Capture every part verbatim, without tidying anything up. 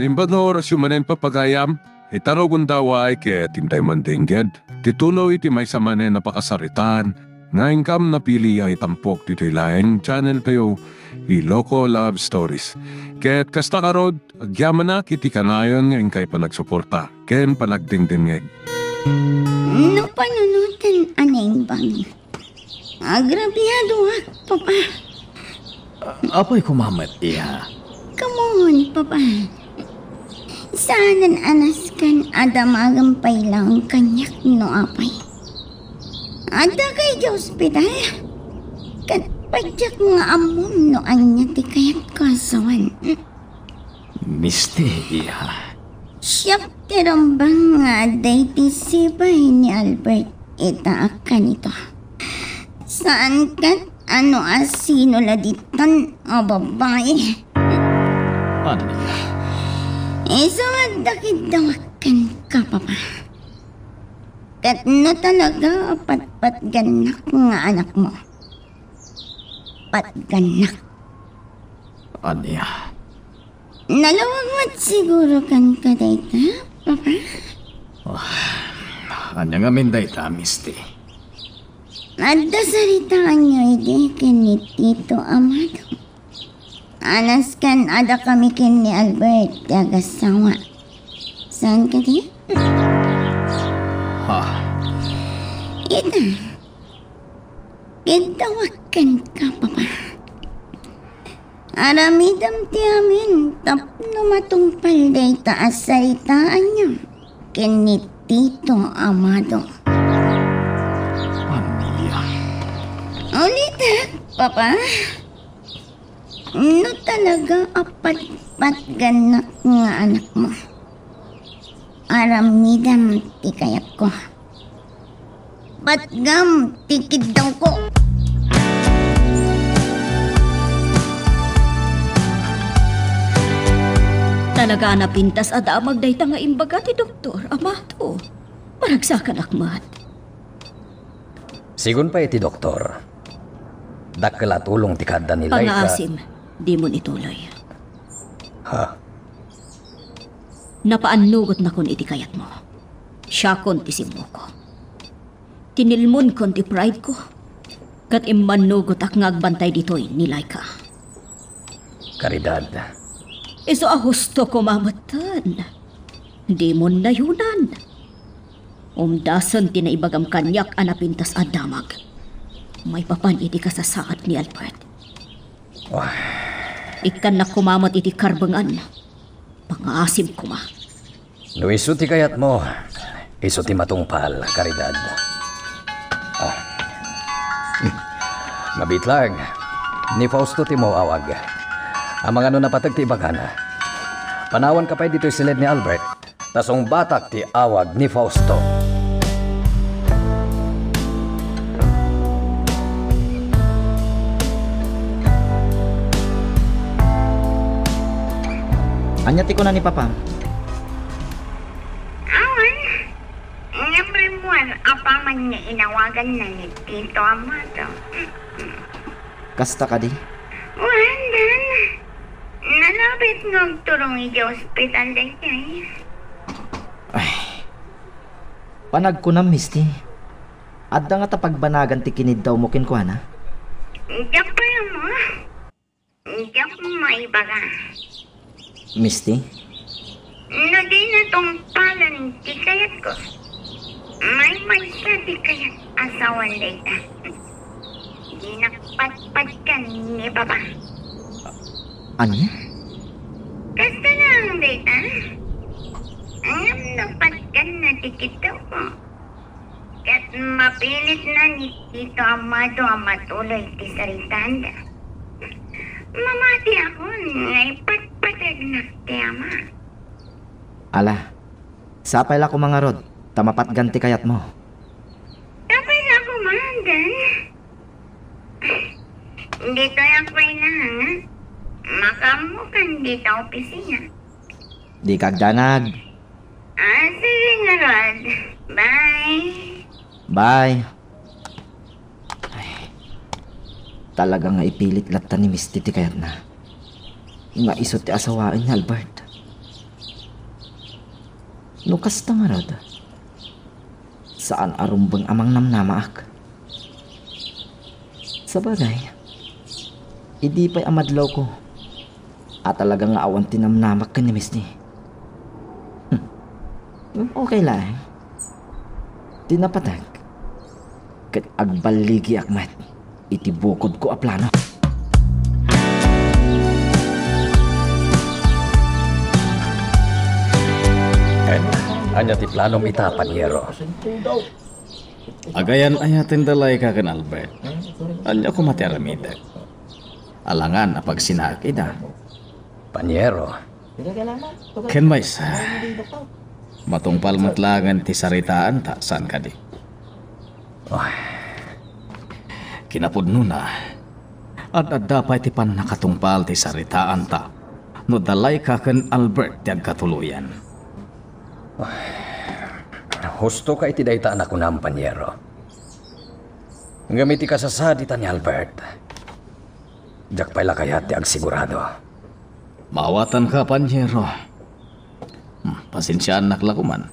Naimbag nga orasyo manen, papagayam, ita rugonda, way ket intay man dengged ti tuloy ti maysa manen a pakasaritaan nga inkam napili a itampok ditoy laeng channel tayo, Iloko Love Stories. Ket kasta ngarud, agyamanak iti kanayon nga inkay panagsuporta ken panagdengdengngeg. No panunoten a naimbag, agrabiadoak, Papa. Apay koma met, iha? Come on, Papa. Saanen a nasken a damagem pay laeng kaniak no apay. Adda kay idiay ospital? Ket pay diak nga ammom no ania ti kayatko a sawen. Misti, iha. Siak ti rumbeng nga adda iti sipay ni Albert ita a kanito. Saan ket a no asino la ditan a babai. Ania? Isu adda kiddawak kenka, Papa. Ket no talaga a patpatgannak nga anakmo, patgannak. Ania? Nalawag met siguro kenka dayta, Papa? Ah, ania ngamin dayta, Misti? Adda saritaanyo idi ken ni Tito Amado. A nasken adda kami ken ni Albert ti agasawa. Saan kadi? Ha? Ita. Kiddawak kenka, Papa. Aramidem ti amin tapno matungpal dayta a saritaanyo ken ni Tito Amado. Ania? Ulitek, Papa. No talaga a patpatgannak nga anakmo, aramidem ti kayatko. Patgam ti kiddawko. Talaga a napintas a damag dayta nga imbaga ti doktor, Amado. Maragsakanak met. Sigun pay iti doktor, dakkel a tulong ti kaadda ni Laika. Pangaasim, dimon ituloy. Ha? Napaannugotnakon iti kayatmo. Siakon ti simmoko. Tinilmonkon ti pride ko. Ket immannugotak nga agbantay ditoy ni Laika. Caridad. Isu a husto koma metten. Dimon nayonan. Umdasen ti naibagam kaniak a napintas a damag maipapan iti kasasaad ni Albert. Wah. Ikkannak koma met iti karbengan. Pangaasim koma. No isu ti kayatmo, isu ti matungpal, Caridad. Ah. Mabitlag, ni Fausto ti umawag. Amangan no napateg ti ibagana. Panawanka pay ditoy siled ni Albert. Ta sungbatak ti awag ni Fausto. Ania ti kuna ni Papam? Awan. Ngem rimmuar apaman nga inawaganna ni Tito Amado. Kasta kadi? Wen, Dan. Nalabit nga agturong idiay ospital daytoy. Ay. Panagkunam, Misti. Adda ngata pagbanagan ti kiniddawmo kenkuana? Diak pay ammo. Diak maibaga. Misti? No dina tungpalan ti kayatko, maymaysa ti kayat a sawen dayta. Dinak patpatgan ni Papa. Ania? Kasta laeng dayta. Ngem no patganna ti kiddawko, ket mapilitna ni Tito Amado a matuloy ti saritaanda, mamatiakon nga ipatpategnak ti ama. Ala, sapay la koma ngarud ta mapatgan ti kayatmo. Sapay la koma, Dan. Ditoyak pay laeng. Makaammokan dita opisina. Dika agdanag. Ah, sige ngarud. Bye. Bye. Ay, talaga nga ipilit latta ni Misti ti kayatna. Nga isu ti asawaen ni Albert. No kasta ngarud, saan a rumbeng a mangnamnamaak. Sabagay, idi pay a madlawko, a talaga nga awan ti namnamak ken ni Misty. Hmm. Okay laeng. Ti napateg, ket agballigiak met iti bukodko a plano. Ania ti planom ita, Panyero? Agayan-ayaten da Laika ken Albert. Ania koma ti aramidek? Alangan a pagsinaek ida. Panyero. Ken maysa, matungpal met laengen ti saritaanta, saan kadi? Ay. Kinapudnona, ad-adda pay ti pannakatungpal ti saritaanta no da Laika ken Albert ti agkatuloyan. Husto ka iti dayta a nakunam, Panyero. Ngem iti kasasadita ni Albert, diak pay la kayat ti agsigurado. Maawatanka, Panyero. Hmm, pasensiaannak la koman.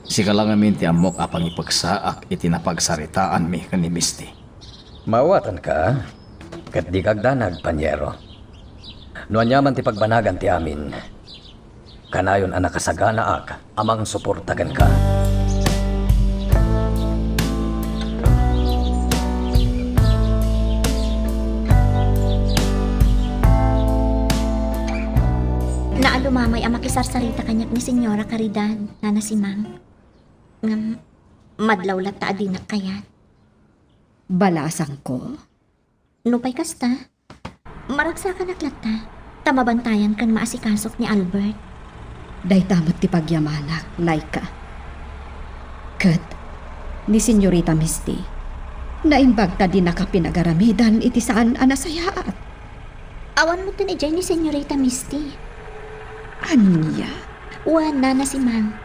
Sika la ngamin ti ammok a pangipeksaak iti napagsaritaanmi ken ni Misty. Maawatanka, ket dika agdanag, Panyero. No aniaman ti pagbanagan ti amin, kanayon a nakasaganaak a mangsuporta kenka. Naalumamay a makisarsarita kaniak ni Señora Caridad, Nana Simang. Ngem, madlaw latta a dinak kayat. Balasangko? Nupay kasta, maragsakanak latta, ta mabantayan ken maasikasok ni Albert. Dayta met ti pagyamanak, Laika. Ket ni Señorita Misty, naimbag ta dinaka pinagaramidan iti saan a nasayaat. Awan metten idiay ni Señorita Misty. Ania? Wen, Nana Simang.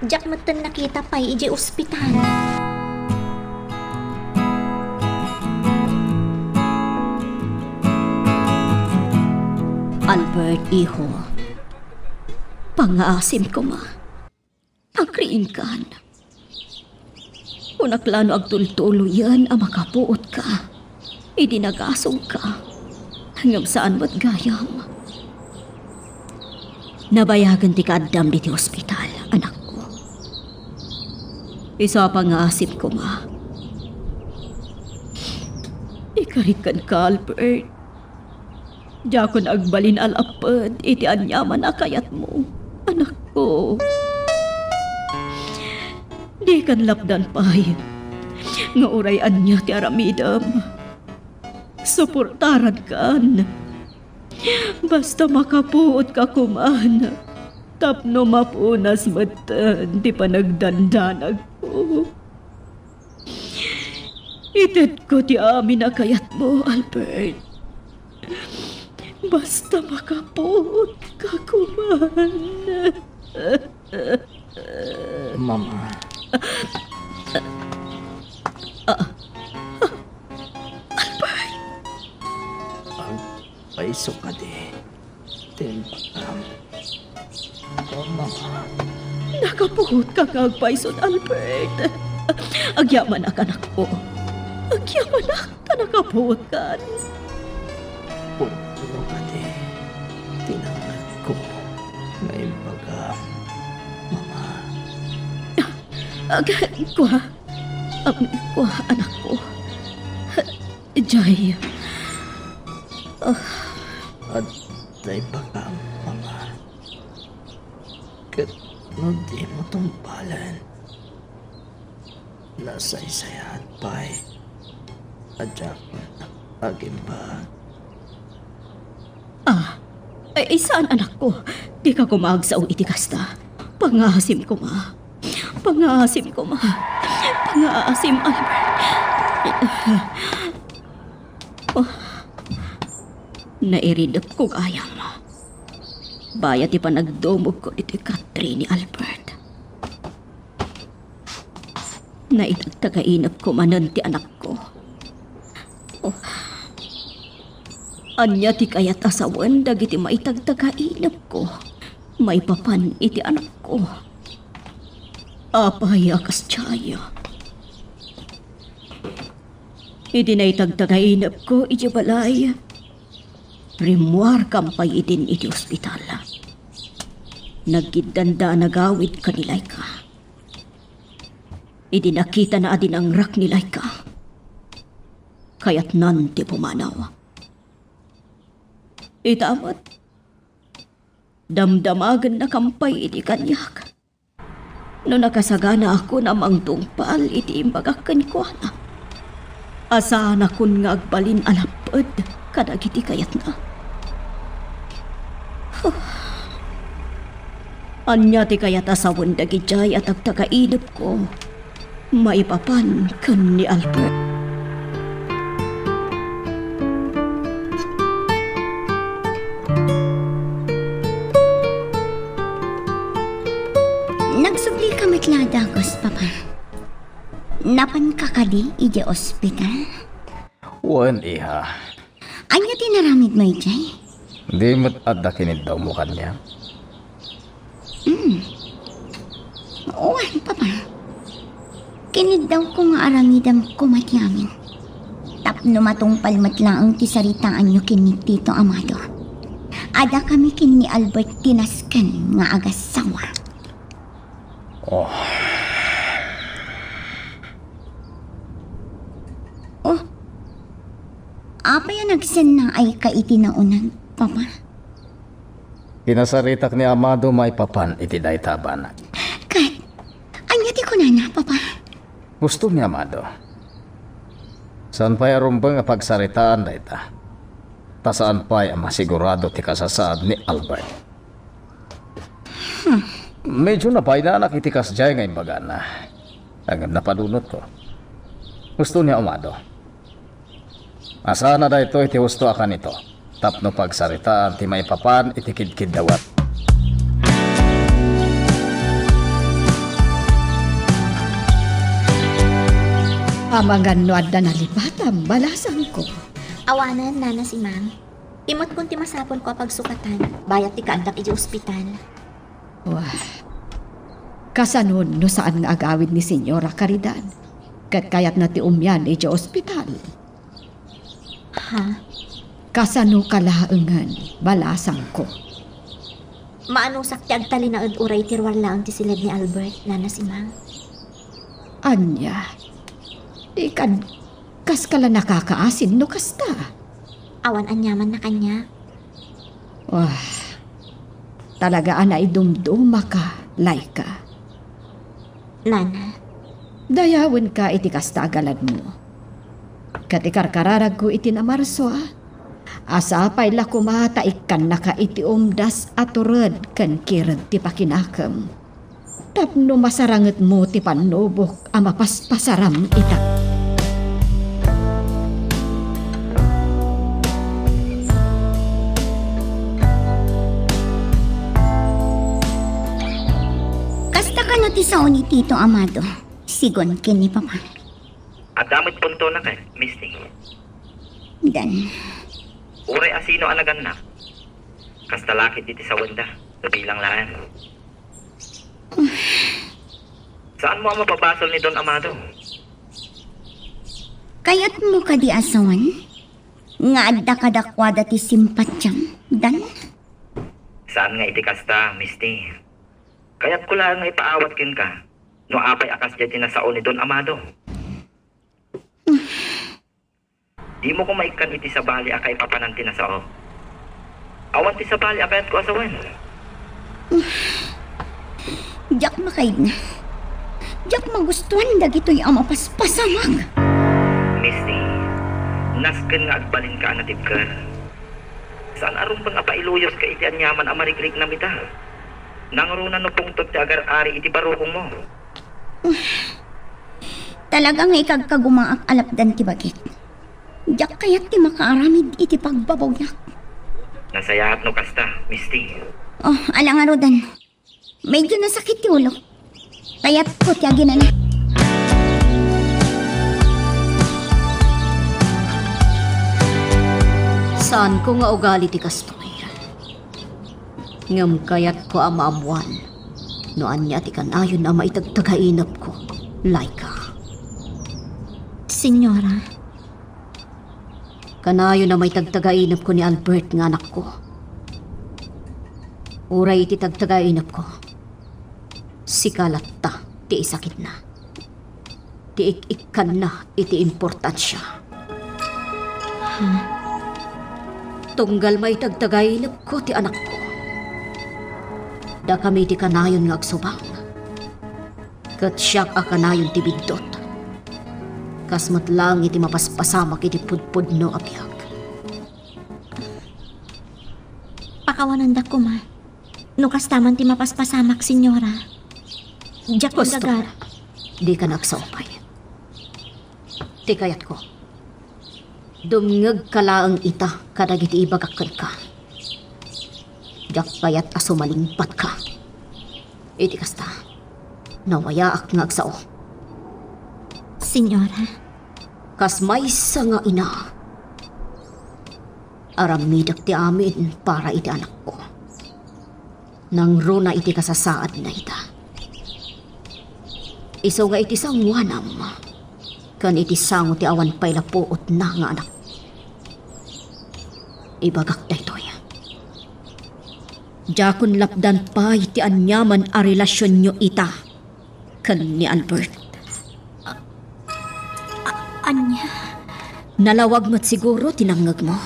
Diak metten nakita pay idiay ospital. Albert, iho. Pangngaasim koma. Agriingkan. Kunak la no agtultuloyen a makapuotka idi nagasongka. Ngem saan met gayam. Nabayagen ti kaaddam ditoy ospital, anakko. Isu a pangngaasim koma. Ikarik kenka, Albert. Diakon agbalin a lapped iti aniaman a kayatmo, anakko. Dikan lapdan pay nga uray ania ti aramidem, suportarankan. Basta makapuotka koman tapno mapunas metten ti panagdandanagko. Itedko ti amin a kayatmo, Albert. Basta makapuotka koman. Mama. Ah. Albert! Ag-, Payso kadi ti imbagam. Mama. Nakapuotka nga agpayson, Albert. Agyamanak, anakko. Agyamanak ta nakapuotkan. Pudno kadi ti nangngatko nga imbagam, Mama. Ag-, kua. Ag-, kua, anakko. Jay. Ah. Adda imbagam, Mama. Ket no dimo tungpalen, nasaysayaat pay a diak met agimbag. Ah, ay, saan, anakko. Dika koma agsao iti kasta. Pangngaasim koma. Pangngaasim koma. Pangngaasim, Albert. Oh. Nairidepko gayam. Bayat ti panagdumogko ditoy katri ni Albert. Naitagtagainepko manen ti anakko. Oh. Ania ti kayat a sawen dagiti maitagtagainepko maipapan iti anakko? Apay a kasdiay? Idi naitagtagainepko iti balay, rimmuarkam pay idin iti ospital. Naggiddanda a nagawid ken ni Laika. Idi nakitana a dinangrak ni Laika, kayatnan ti pumanaw. Ita met, damdamagennakam pay iti kaniak no nakasaganaakon a mangtungpal iti imbagak kenkuana. A saanakon nga agbalin a lapped kadagiti kayatna. Huh. Ania ti kayat a sawen dagidiay a tagtagainepko maipapan ken ni Albert? Nagsublika met la a dagus, Papa. Napanka kadi idiay ospital? Wen, iha. Ania ti naramidmo idiay? Di met adda kiniddawmo kaniak? Hmm. Wen, Papa. Kiniddawko nga aramidem koma ti amin. Tapno matungpal met laeng ti saritaanyo ken ni Tito Amado. Adda kami ken ni Albert ti nasken nga agasawa. Oh. Oh. Apay a nagsennaayka iti nauneg, Papa? Kinasaritak ni Amado maipapan iti dayta a banag. Ket, ania ti kunana, Papa? Gusto ni Amado. Saan pay a rumbeng a pagsaritaan dayta. Ta saan pay a masigurado ti kasasaad ni Albert. Hmm. Medyo nabaynanak iti kasdiay nga imbagana. Ngem napadunotko. Gusto ni Amado. Asana daytoy ti husto a kanito, tapno pagsaritaan ti maipapan iti kidkiddawat. Amangan no adda nalipatam, balasangko. Awanen, Nana Simang. Imutkon ti masapulko a pagsukatan, bayat ti kaaddak idiay ospital. Wah. Kasano no saan nga agawid ni Señora Caridad? Ket kayatna ti umian idiay ospital. Ha? Kasanoka laengen, balasangko? Maanusak ti agtalinaed uray ti ruar laeng ti siled ni Albert, Nana Simang. Ania? Di kad-, kaska la nakakaasin no kasta? Awan aniamanna kaniak. Wah, talaga a naidumdumaka, Laika. Nana. Dayawenka iti kasta a galadmo. Ket ikarkararagko iti namarso, a. Sapay la koma ta ikkannaka iti umdas a tured ken kireg ti pakinakem. Tapno masarangetmo ti pannubok a mapaspasaram ita. Kasta kano ti sao ni Tito Amado, Sigon ken ni Papa? Adda met puntonak, Misty. Dan. Uray asino a nagannak, kasta la ketdi ti sawenda, no bilang laeng. Saanmo a mapabasol ni Don Amado? Kayatmo kadi a sawen nga adda kadakuada ti simpatiam, Dan? Saan nga iti kasta, Misty. Kayatko laeng nga ipaawat kenka no apay a kasdiay ti nasao ni Don Amado. Dimo koma ikkan iti sabali a kaipapanan ti nasao. Awan ti sabali a kayatko a sawen. Diak makaidna. Diak magustuan dagitoy a mapaspasamak. Misty, nasken nga agbalinka a natibker. Saan a rumbeng a pailuyotka iti aniaman a marikriknam ita. Nangruna no pungtot ti agar-ari iti barukongmo. Talaga nga ikagkagumaak a lapdan ti bagik. Diak kayat ti makaaramid iti pagbabawiak. Nasayaat no kasta, Misty. Oh, ala ngaruden. Medyo nasakit ti ulok. Kayatko ti aginana. Saanko nga ugali ti kastoy. Ngem kayatko a maammuan No ania ti kanayon a maitagtagainepko, Laika? Senyora. Kanayon a maitagtagainepko ni Albert nga anakko. Uray iti tagtagainepko, sika latta ti isakitna. Ti ik-ikkanna iti importansia. Ha? Tunggal maitagtagainepko ti anakko, dakami ti kanayon nga agsubang. Ket siak a kanayon ti biddut. Kas met laeng iti mapaspasamak iti pudpudno a biag. Pakawanandak koma. No kasta man ti mapaspasamak, senyora. Diak Gusto. Gagar- Dika nagsaupay. Ti kayatko, dumngegka laeng ita kadagiti ibagak kenka. Diak kayat a sumalingpatka. Iti kasta, nawayaak nga agsao. Senyora. Kas maysa nga ina, aramidek ti amin para iti anakko. Nangruna iti kasasaadna ita. Isu nga iti sangoanam ken iti sango ti awan pay la puotna nga anak. Ibagak daytoy. Diakon lapdan pay ti aniaman a relasionyo ita ken ni Albert. A-, a-, ania? Nalawag met siguro ti nangngegmo.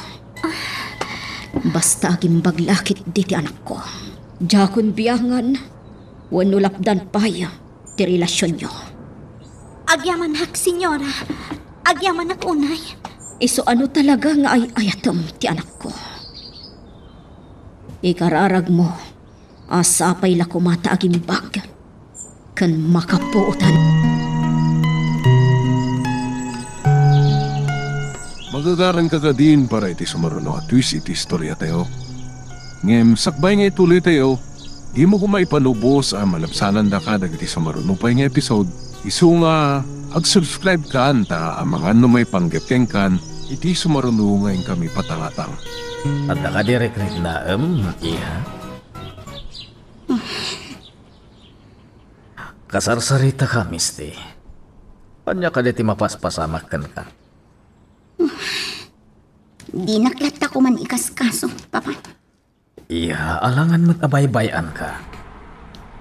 Basta agimbag la ketdi ti anakko. Diakon biangan wenno lapdan pay ti relasionyo. Agyamanak, senyora. Agyamanak unay. Isu a no talaga nga ay-ayatem ti anakko, ikararagmo a sapay la koma ta agimbag ken makapuotan. Magagaranka kadin para iti sumaruno a twist iti istoriatayo. Ngem sakbay nga ituloytayo, dimo koma ipalubos a malabsanandaka dagiti sumaruno pay nga episode, isu nga ag-subscribe-kan ta amangan no maipanggep kenkan iti sumaruno nga inkami patangatang. Adda kadi rikriknaem, iha? Kasarsaritaka, Misty. Ania kadi ti mapaspasamak kenka? Dinak latta koman ikaskaso, Papa. Iya, alangan met a baybay-anka.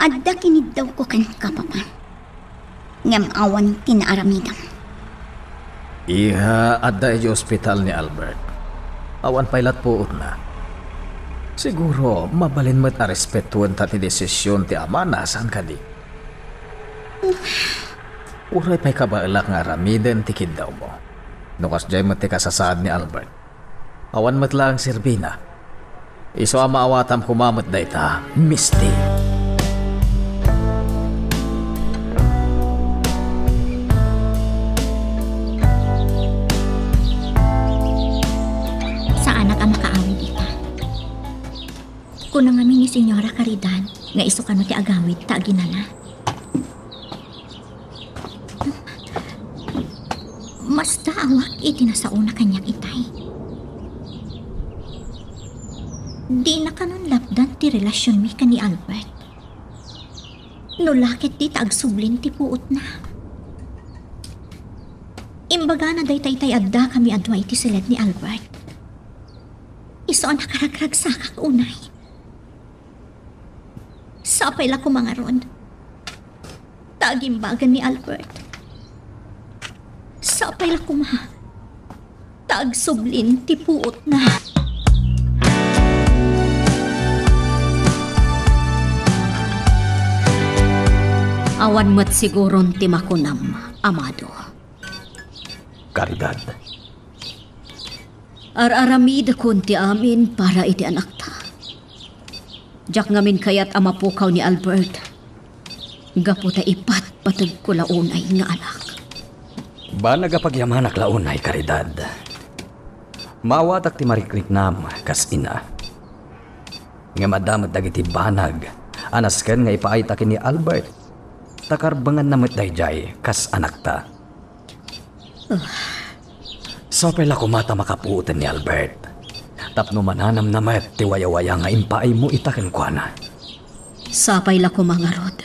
Adda kiniddawko kenka, Papa. Ngem awan ti naaramidem. Iha, adda idiay ospital ni Albert. Awan pay lat puotna. Siguro, mabalin met a respetuen ta ti desisyon ti amana, saan kadi? Uray pay kabaelak nga aramiden ti kiddawmo. No kasdiay met ti kasasaad ni Albert, awan met laeng serbina. Isu a maawatam koma met dayta, Misty. Saanak a makaawid ita. Kuna ngamin ni Señora Caridad nga isu kano ti agawid ta aginana. Masdaawak iti nasaona kaniak itay. Dina kanon lapdan ti relasionmi ken ni Albert. No la ketdi ta agsublin ti puotna. Imbagana daytay tay addakami a dua iti siled ni Albert. Isu a nakaragragsakak unay. Sapay la koma ngarud ta agimbagan ni Albert. Sapay la koma ta agsublin ti puotna. Awan met siguron ti makunam, amado. Caridad. Ar-aramidekon ti amin para iti anakta. Diak ngamin kayat a mapukaw ni Albert gapu ta ipatpategko la unay nga anak. Banag a pagyamanak la unay, Caridad. Maawatak ti marikriknam kas ina. Ngem adda met dagiti banag a nasken nga ipaayta ken ni Albert, ta karbenganna met daydiay kas anakta. Sapay la koma ta makapuoten ni Albert tapno mananamna met ti wayawaya nga impaaymo ita kenkuana. Sapay la koma ngarud.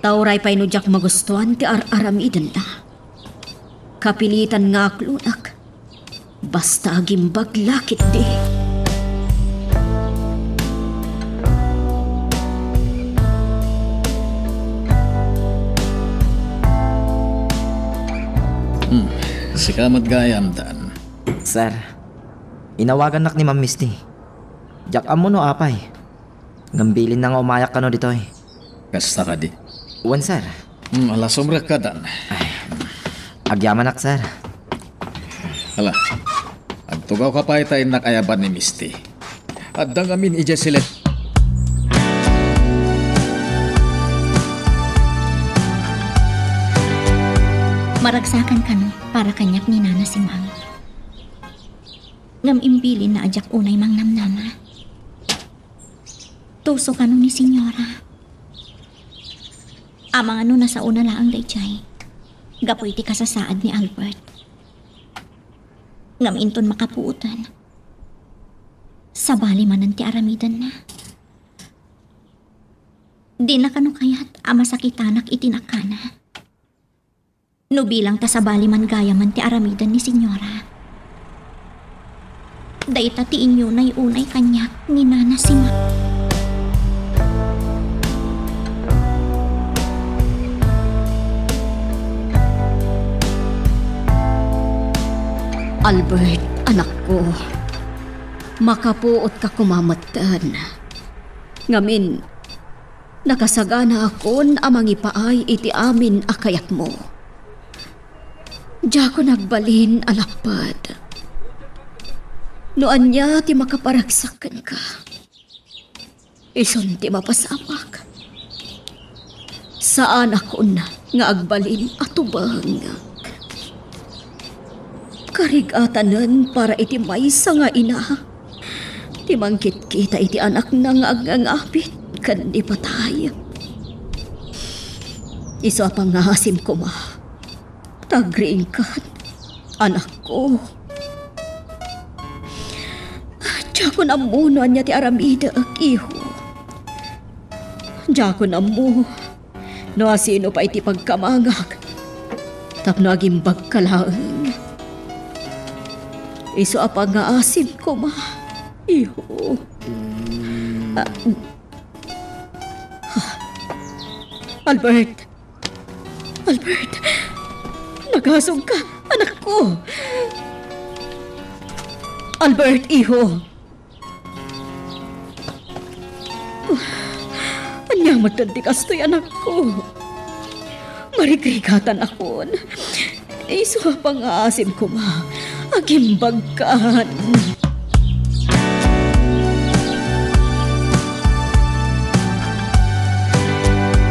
Ta uray pay no diak magustuan ti ar-aramidenna, kapilitan nga aklonak. Basta agimbag la ketdi. Hmm, sika met gayam, Dan. Sir, inawagannak ni Ma'am Misty. Diak ammo no apay. Ngem bilinna nga umayak kano ditoy. Kasta kadi? Wen, sir. Hmm, ala, sumrekka, Dan. Ay, agyamanak, sir. Ala, agtugawka pay ta innak ayaban ni Misty. Adda ngamin idiay silet. Maragsakan kano para kaniak ni Nana Simang. Ngem imbilinna a diak unay mangnamnama. Tuso kano ni Senyora. Amangan no nasaona laeng daydiay gapu iti kasasaad ni Albert. Ngem inton makapuoten, sabali manen ti aramidenna. Dina kano kayat a masakitanak iti nakana? No bilang ta sabali man gayamen ti aramiden ni Senyora. Dayta ti inyunay unay kaniak ni Nana Sima. Albert, anakko, makapuotka koma metten. Ngamin, nakasaganaakon a mangipaay iti amin a kayatmo. Diakon agbalin a lapped no ania ti makaparagsak kenka. Isun ti mapasamak. Saanakon nga agbalin a tubeng. Karigatanen para iti maysa nga ina ti mangkitkita iti anakna nga agngangabit ken ni patay. Isu a pangngaasim koma ta agriingkan, anakko. Diakon ammo no ania ti aramidek, iho. Diakon ammo no asino pay ti pagkamangak tapno agimbagka laeng. Isu a pangngaasim koma, iho. Ah, Albert! Albert! Nagasongka, anakko! Albert, iho! Ania metten ti kastoy, anakko? Marigrigatanakon. Isu a pangngaasim koma, agimbagkan.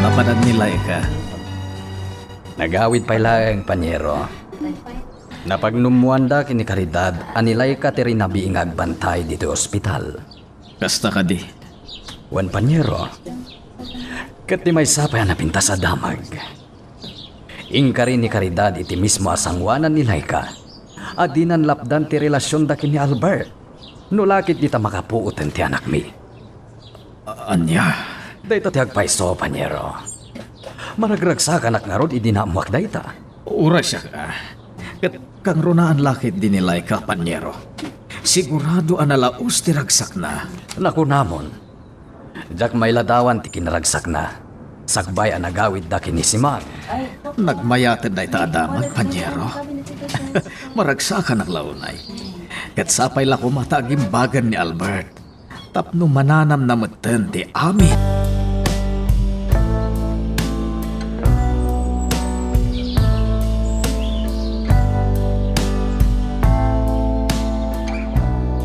Napanan ni Laika. Nagawid pay laeng, panyero. Napagnummoanda ken ni Caridad a ni Laika ti rinabii nga agbantay ditoy ospital. Kasta kadi? Wen, panyero. Ket ti maysa pay a napintas a damag. Inkari ni Caridad iti mismo a sangoanan ni Laika a dinan lapdan ti relasionda ken ni Albert. No la ket dita makapuoten ti anakmi. A-, ania? Dayta ti agpayso, panyero. Maragragsakanak ngarud idi naammoak dayta. Uray siak, a. Ket kangrunaan la ketdi ni Laika, panyero. Sigurado a nalaus ti ragsakna. Nakunamon, diak mailadawan ti kinaragsakna sakbay a nagawidda ken ni Simang. Nagmayaten dayta a damag, panyero. Maragsakanak la unay. Ket sapay la koma ta agimbagen ni Albert tapno mananamna metten ti amin.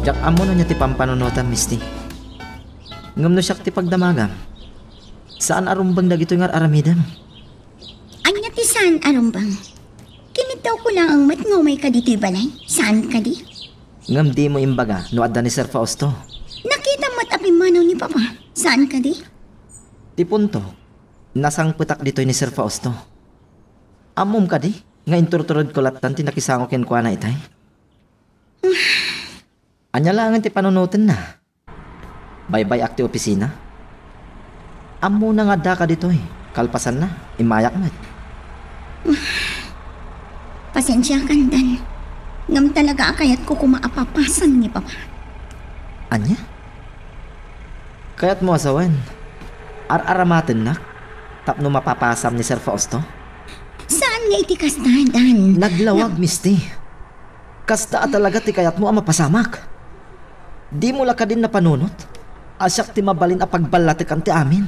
Diak ammo no ania ti pampanunotam, Misty. Ngem no siak ti pagdamagam, saan a rumbeng dagitoy nga ar-aramidem. Ania ti saan a rumbeng? Kinittawko laeng met nga umayka ditoy balay. Saan kadi? Ngem dimo imbaga no adda ni Sir Fausto. Nakitam met a pimmanaw ni Papa. Saan kadi? Ti punto, nasangpetak ditoy ni Sir Fausto. Ammom kadi nga inturturedko lattan ti nakisango kenkuana itay? Ania laengen ti panunotenna? Baybay-ak ti opisina. Ammona nga addaka ditoy. Kalpasanna, immayak met. Pasensiakan, Dan. Ngem talaga a kayatko koma a papasam ni Papa. Ania? Kayatmo a sawen, ar-aramatennak tapno mapapasam ni Sir Fausto? Saan nga iti kasta, Dan. Naglawag, Misti. Kasta a talaga ti kayatmo a mapasamak. Dimo la kadin napanunot a siak ti mabalin a pagballatekan ti amin.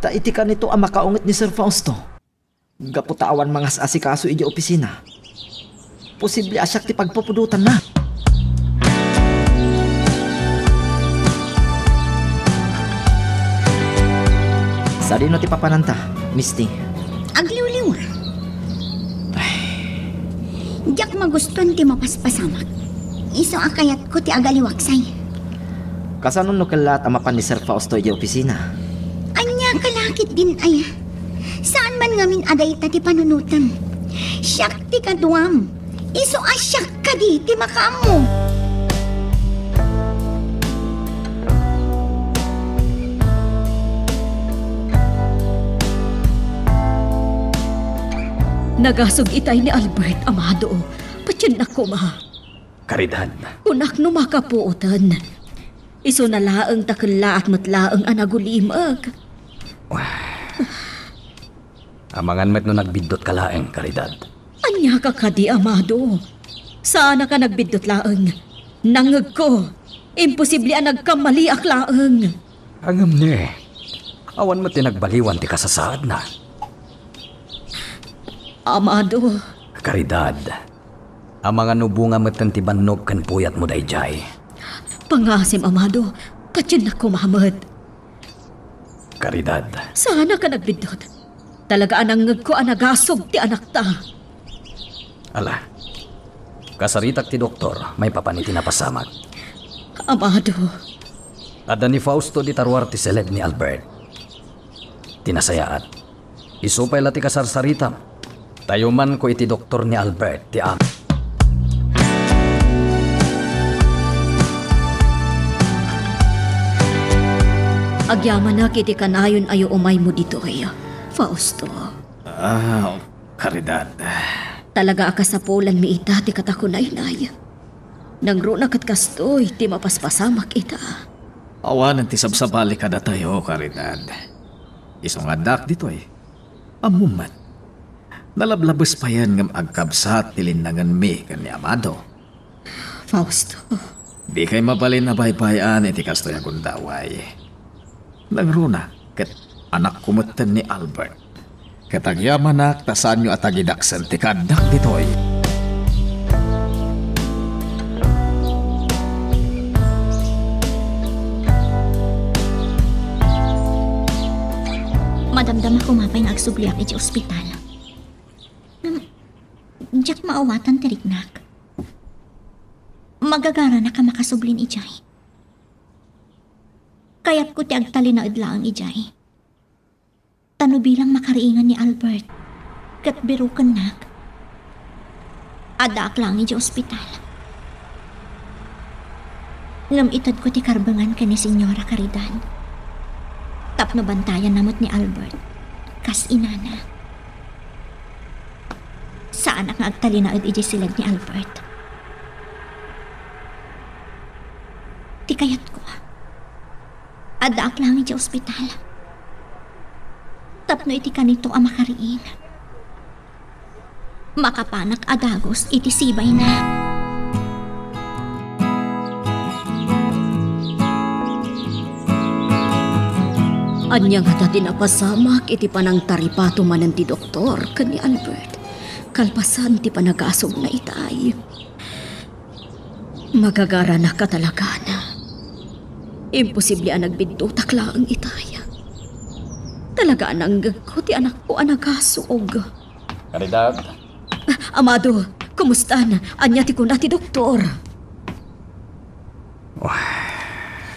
Ta iti kanito a makaunget ni Sir Fausto, gapu ta awan mangas-asikaso idiay opisina, posible a siak ti pagpupudotanna. Sadino ti papananta, Misti? Agliwliwa. Diak magustuan ti mapaspasamak. Isu a kayatko ti agaliwaksay. Kasano no kellaat a mapan ni Sir Fausto idiay opisina? Ania ka la ketdin aya? Saan man ngamin a dayta ti panunotem. Siak ti kaduam. Isu a siak kadi ti makaammo. Nagasug itay ni Albert, Amado. Patiennak koma. Karidad. Kunak no makapuoten. Isuna laeng ta kellaat met laeng a nagulimeg. Amangan met no nagbiddotka laeng, Karidad. Ania ka kadi, Amado? Saanaka nagbiddot laeng. Nangngegko. Imposible a nagkamaliak laeng. Ngem ne, awan met ti nagbaliwan ti kasasaadna. Amado. Karidad, amangan no bunga metten ti bannog ken puyatmo daydiay. Pangngaasim, Amado, patiennak koma met. Karidad. Saanaka nagbiddot. Talaga a nangngegko a nagasug ti anakta. Ala. Kasaritak ti doktor, maipapan iti napasamak. Amado. Adda ni Fausto dita ruar ti siled ni Albert. Ti nasayaat, isu pay la ti kasarsaritam. Tayumanko iti doktor ni Albert ti am- Agyamanak iti kanayon a umaymo ditoy, Fausto. Ah, Karidad. Talaga a kasapulanmi ita ti katakunaynay. Nangruna ket kastoy ti mapaspasamak ita. Awanen ti sabsabali kadatayo, Karidad. Isu nga addaak ditoy. Ammom met. Nalablabes payen ngem agkabsat ti linnangenmi ken ni Amado. Fausto. Dikay mabalin a baybay-an iti kastoy a gundaway. Nangruna ket anakko metten ni Albert. Ket agyamanak ta saanyo a tagidaksen ti kaaddak ditoy. Madamdama koma pay nga agsubliak iti ospital. Ngem, diak maawatan ti riknak. Magagaranaka makasublin idiay. Kayatko ti agtalinaed laeng idiay. Ta no bilang makariingan ni Albert, ket birokennak, addaak laeng idiay ospital. Ngem itedko ti karbengan ken ni Señora Caridad. Tapno bantayanna met ni Albert, kas inana. Saanak nga agtalinaed idiay siled ni Albert. Ti kayatko, addaak laeng idiay ospital. Tapno iti kanito a makariing, makapanak a dagus iti sibayna. Ania ngata ti napasamak iti panangtaripato manen ti doktor ken ni Albert kalpasan ti panagasugna itay? Magagaranaka talaga. Imposible a nagbiddotak laeng itay. Talaga a nanggegko ti anakko a nagasug. Caridad. Ah, Amado, kumustan? Ania ti kuna ti doktor? Wah.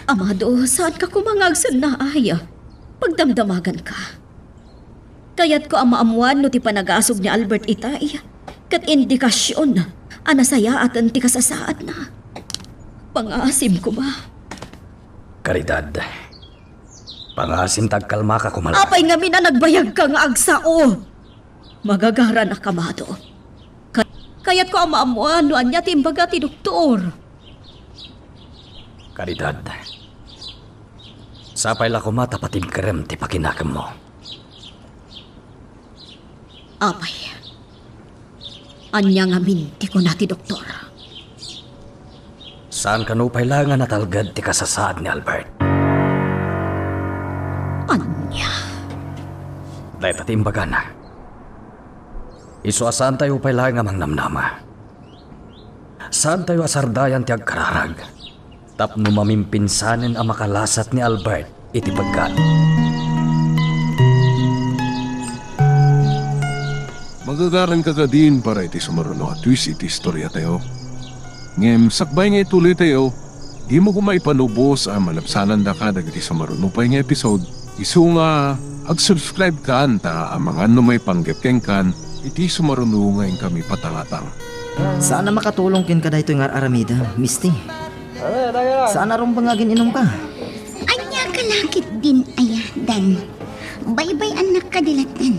Amado, saanka koma nga agsennaay? Pagdamdamaganka. Kayatko a maammuan no ti panagasug ni Albert itay ket indikasion a nasayaaten ti kasasaadna. Pangngaasim koma. Caridad, Pangasim ta agkalmaka koma laeng. Apay ngamin a nagbayagka nga agsao? Magagarannak, amado. Ka-, kayatko a maammoan no ania ti imbaga ti doktor. Caridad, sapay la koma ta patigkerem ti pakinakemmo. Apay, ania ngamin ti kuna ti doktor? Saan kano pay laeng a natalged ti kasasaad ni Albert. Ania? Dayta ti imbagana. Isu a saantayo pay laeng a mangnamnama. Saantayo a sardayan ti agkararag tapno mamimpinsanen a makalasat ni Albert iti peggat. Magagaranka kadin para iti sumaruno a twist iti istoriatayo. Ngem sakbay nga ituloytayo, dimo koma ipanubos a malabsanandaka dagiti sumaruno pay nga episode. Isu nga, ag-subscribe kan ta amangan no maipanggep kenkan iti sumaruno nga inkami patangatang. Saan a makatulong kenka daytoy nga ar-aramidem, Misty. Saan a rumbeng nga agin-inumka. Ania ka la ketdin aya, Dan? Baybay-annak kadi latta.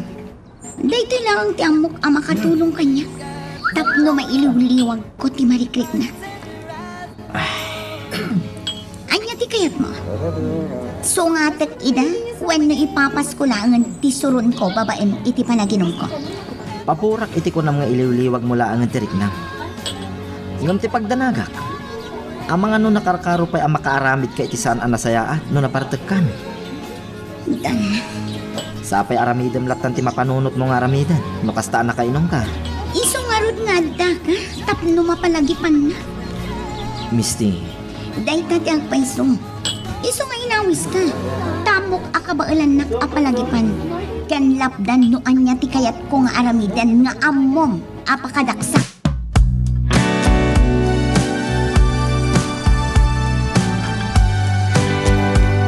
Daytoy laeng ti ammok a makatulong kaniak tapno mailiwliwagko ti marikriknak. Ania ti kayatmo? Sungatek ida wenno ipapasko laengen ti suronko babaen iti panaginumko? Papurak iti kunam nga iliwliwagmo laengen ti riknam. Ngem ti pagdanagak, amangan no nakarkaro pay a makaaramidka iti saan a nasayaat no napartekkan. Dan. Sapay aramidem lattan ti mapanunotmo nga aramiden no kasta a nakainumka. Isu ngarud nga addaka tapno mapalagipanna. Misty. Dayta ti agpayso. Isu nga inawiska. Ta ammok a kabaelannak a palagipan. Ken lapdan no ania ti kayatko nga aramiden nga ammom a pakadaksak.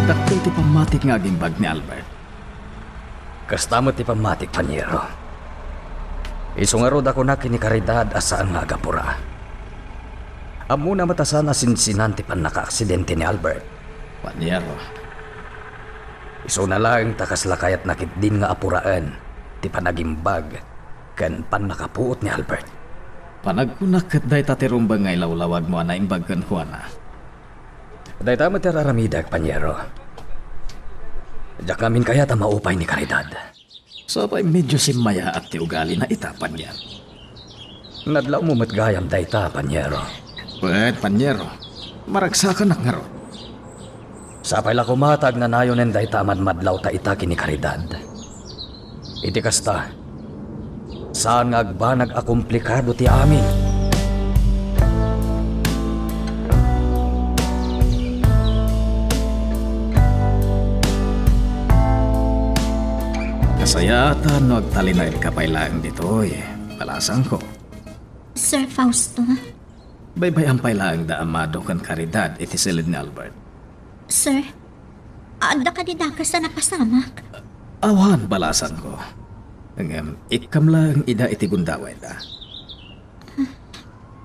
Dakkel ti pammatik nga agimbag ni Albert. Kasta met ti pammatik, panyero. Isu ngarud a kunak ken ni Caridad a saan nga agapura. Ammona met a saan a sinsinan ti pannakaaksidente ni Albert. Panyero. Isuna laeng ta kasla kayatna ketdin nga apuraen ti panagimbag ken pannakapuot ni Albert. Panagkunak ket dayta ti rumbeng nga ilawlawagmo a naimbag kenkuana. Dayta met ti ar-aramidek, panyero. Diak ngamin kayat a maupay ni Caridad. Sapay medio simmayaat ti ugalina ita, panyero. Nadlawmo met gayam dayta, panyero. Wen, panyero. Maragsakanak ngarud. Sapay la koma ta agnanayonen dayta a madmadlawta ita ken ni Caridad. Iti kasta, saan nga agbanag a komplikado ti amin. Kasayaatan no agtalinaedka pay laeng ditoy, balasangko. Sir Fausto? Baybay-am pay laeng da Amado ken Caridad iti siled ni Albert. Sir, adda kadi dakes a napasamak? Awan, balasangko. Ngem ikkam laeng ida iti gundawayda.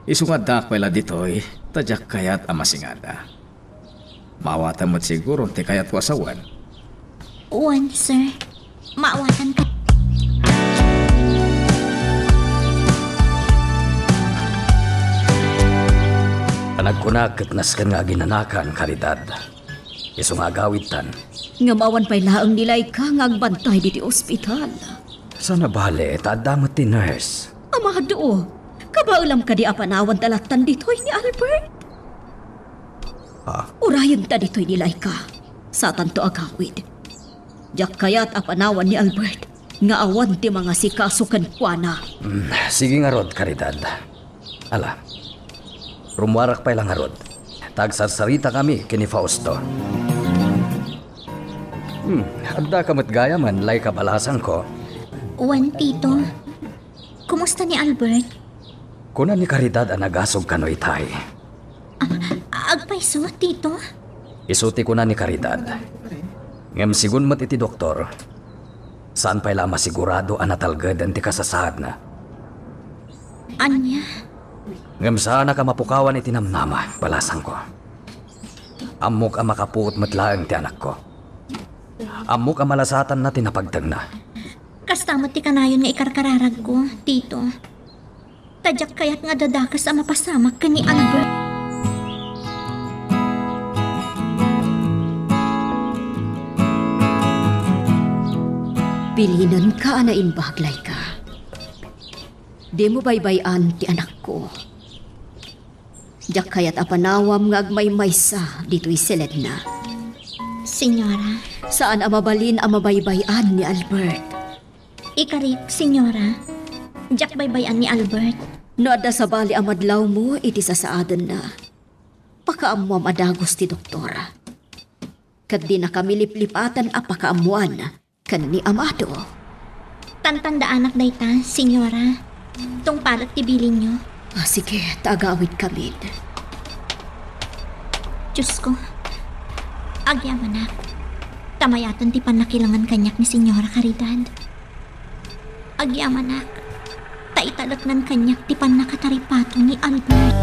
Isu nga addaak pay la ditoy, ta diak kayat a masingada. Maawatam met siguro ti kayatko a sawen. Wen, sir. Maawatanka. Panagkunak ket nasken nga aginanakan, Caridad. Isu nga agawidtan. Ngem awan pay laeng ni Laika nga agbantay ditoy ospital. Saan a bale, ta adda met ti nurse. Amado, kabaelam kadi a panawanta lattan ditoy ni Albert? Ah. Urayenta ditoy ni Laika. Satanto agawid. Diak kayat a panawan ni Albert nga awan ti mangasikaso kenkuana. Mm, sige ngarud, Caridad. Ala, rummuarak pay la ngarud. Ta agsarsaritakami ken ni Fausto. Hmm, addaka met gayamen, Laika, balasangko. Wen, Tito. Kumusta ni Albert? Kuna ni Caridad a nagasog kano itay. Ah, agpayso, Tito? Isu ti kuna ni Caridad. Ngem sigun met iti doktor, saan pay la a masigurado a natalgeden ti kasasaadna. Ania? Ngem saanak a mapukawan iti namnama, balasangko. Ammok a makapuot met laeng ti anakko. Ammok a malasatanna ti napagtengna. Kasta met ti kanayon nga ikarkararagko, Tito. Ta diak kayat nga adda dakes a mapasamak ken ni Albert. Bilinenka a naimbag, Laika. Dimo baybay-an ti anakko. Diak kayat a panawam nga agmaymaysa ditoy seledna. Senyora. Saan a mabalin a mabaybay-an ni Albert. Ikarik, Senyora. Diak baybay-an ni Albert. No adda sabali a madlawmo iti sasaadenna, pakaammoam a dagus ti doktor. Ket dinakami liplipaten a pakaammoan ken ni Amado. Tantandaanak dayta, Senyora. Tungpalek ti bilinyo. Ah, sige, ta agawidkamin. Diosko, agyamanak, ta mayaten ti pannakilangen kaniak ni Senyora Caridad. Agyamanak, ta italeknan kaniak ti pannakataripato ni Albert.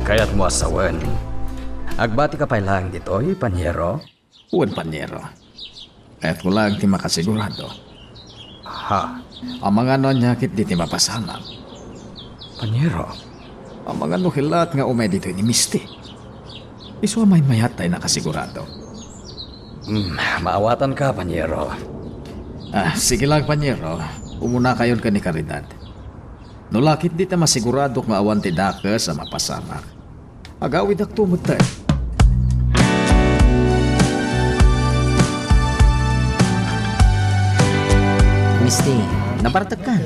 Kayatmo a sawen, agbatika pay laeng ditoy, panyero? Wen, panyero. Kayatko laeng ti makasigurado. Ha? Amangan no ania ketdi ti mapasamak. Panyero? Amangan no kellaat nga umay ditoy ni Misty. Isu a maymayat tay nakasigurado. Hmm, maawatanka, panyero. Ah, sige lang, panyero. Umunakayon ken ni Caridad. No la ketdi ta masiguradok nga awan ti dakes a mapasamak, agawidakto metten. Misty, nabartekkan?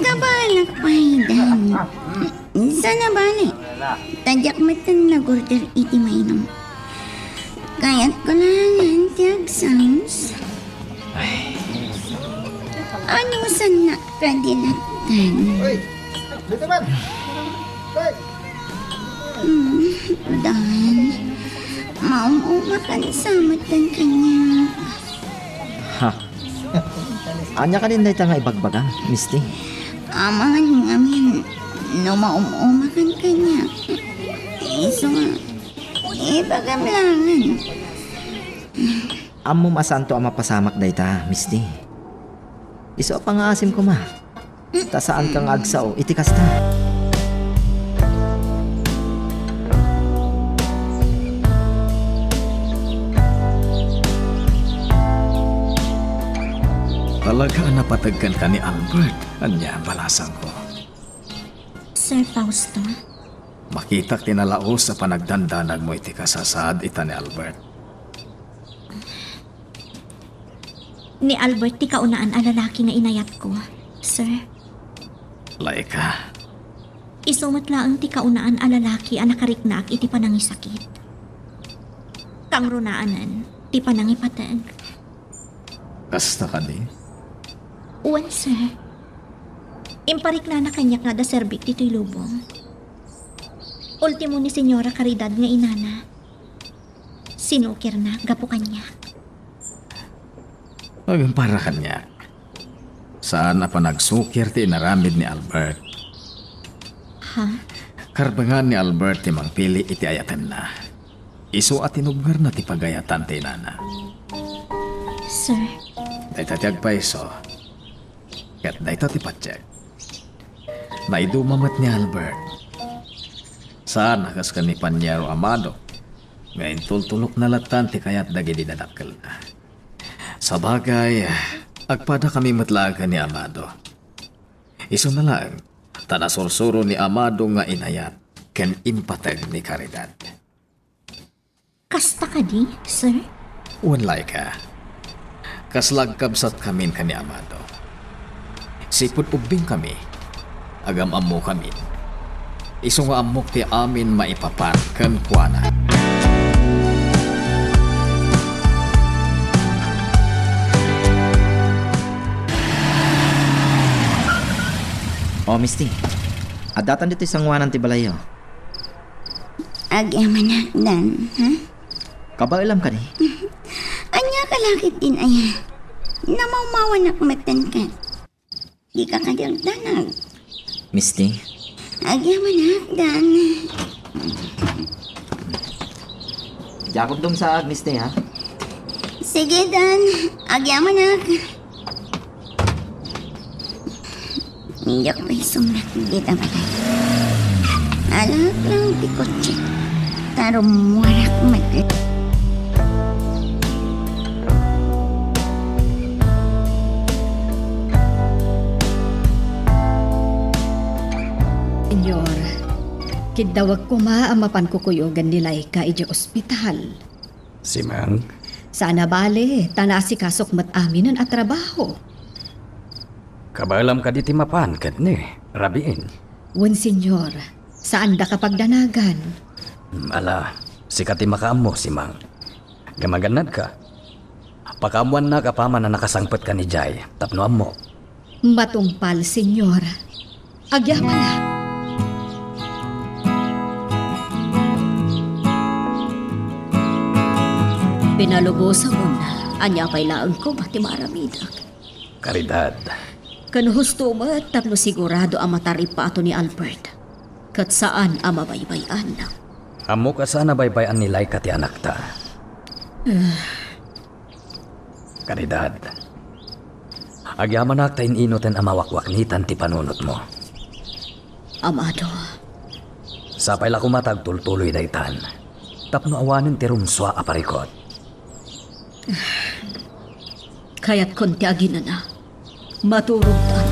Kabaelak pay, Dan. Saan a bale, ta diak metten nag-order iti mainum. Kayatko laengen ti agsams. Ay. Anusannak kadi latta? Hmm, Dan, maum-umakan sa metten kaniak. Ha? Ania kadin dayta nga ibagbagam, Misty? Amangan ngamin no maum-umakan kaniak. Isu nga, ibagam laengen. Ammom a saanto a mapasamak dayta, Misty. Isu a pangngaasim koma. Ta saanka nga agsao iti kasta. Talaga a napateg kenka ni Albert. Ania, balasangko? Sir Fausto. Makitak ti nalaus a panagdandanagmo iti kasasaad ita ni Albert. Ni Albert ti kaunaan a lalaki nga inayatko, sir. Laika. Isu met laeng ti kaunaan a lalaki a nakariknaak iti panangisakit. Kangrunaanen ti panangipateg. Kasta kadi? Wen, sir. Impariknana kaniak nga adda serbik ditoy lubong. Ultimo ni Señora Caridad nga inana. Sinukirna gapu kaniak. Agparang kaniak. Saan a panagsukir ti inaramid ni Albert. Ha? Karbengan ni Albert ti mangpili iti ayatenna. Isu a tinubngerna ti pagayatan ti inana. Sir. Dayta ti agpayso. Ket dayta ti patiek. Naiduma met ni Albert. Saan a kas ken ni Panyero Amado nga intultulokna lattan ti kayat dagidi dadakkelna. Sabagay, agpadakami met laeng ken ni Amado. Isuna laeng, ta nasursuro ni Amado nga inayat ken impateg ni Caridad. Kasta kadi, sir? Wen, Laika. Kasla agkabsatkamin ken ni Amado. Sipud ubbingkami, agam-ammokamin. Isu nga ammok ti amin maipapan kenkuana. O, Misty. Addatan ditoy sangoanan ti balayyo. Agyamanak, Dan, ha? Kabaelam kadi? Ania ka lakit din aya? Namawmawanak metten ket. Dika kadi agdanag. Misty? Agyamanak, Dan. Diakon dumsaag, Misty, ha? Sige, Dan. Agyamanak. Diak pay sumrek dita balay. Alak lang ti kotse. Ta rummuarak met. Señor, kiddawek koma a mapan kukuyogan ni Laika idiay ospital. Simang? Saan a bale, ta naasikasok met aminen a trabaho. Kabaelam kadi ti mapan ket ni rabiin? Wen, Señor. Saandaka pagdanagan. Hmm, ala, sika ti makaammo, Simang. Ngem agannadka. Pakaammoannak apaman a nakasangpetka idiay tapno ammok. Matungpal, Señor. Agyamanak. Pinalubosamon, ania pay laeng koma ti maaramidek? Caridad. Ken husto met tapno sigurado a mataripato ni Albert. Ket saan a mabaybay-an. Ammok a saan a baybay-an ni Laika ti anakta. Ah. Caridad. Agyamanak ta in-inuten a mawakwaknitan ti panunotmo. Amado. Sapay la koma ta agtultuloy daytan. Tapno awanen ti rumsua a parikut. Kayatkon ti aginana. Maturogtan.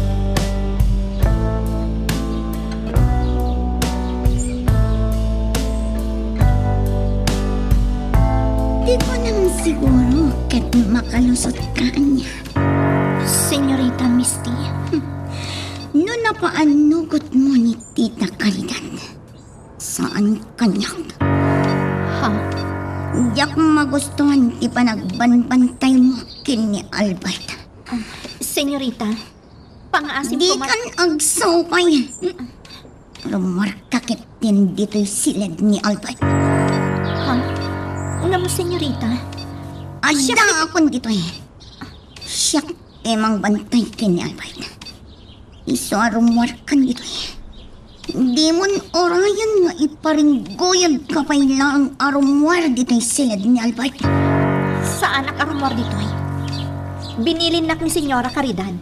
Di ko nang siguro ket makalusot ka ania. Señorita Misty, no napaannugot mo ni Tita Caridad, saan kaniak. Ha? Diak magustuhan ti panagbanbantay mo ken ni Albert. Ah, Señorita, pangaasim ko ma- Dikan agsao pay. Rummuarka ketdin ditoy siled ni Albert. Ha? Ngem, Señorita? Addaakon ditoy. Siak ti mangbantay ken ni Albert. Isu a rummuarkan ditoy. Dimon urayen nga iparingguyogka pay laeng a rummuar ditoy siled ni Albert. Saanak a rummuar ditoy. Binilinnak ni Señora Caridad.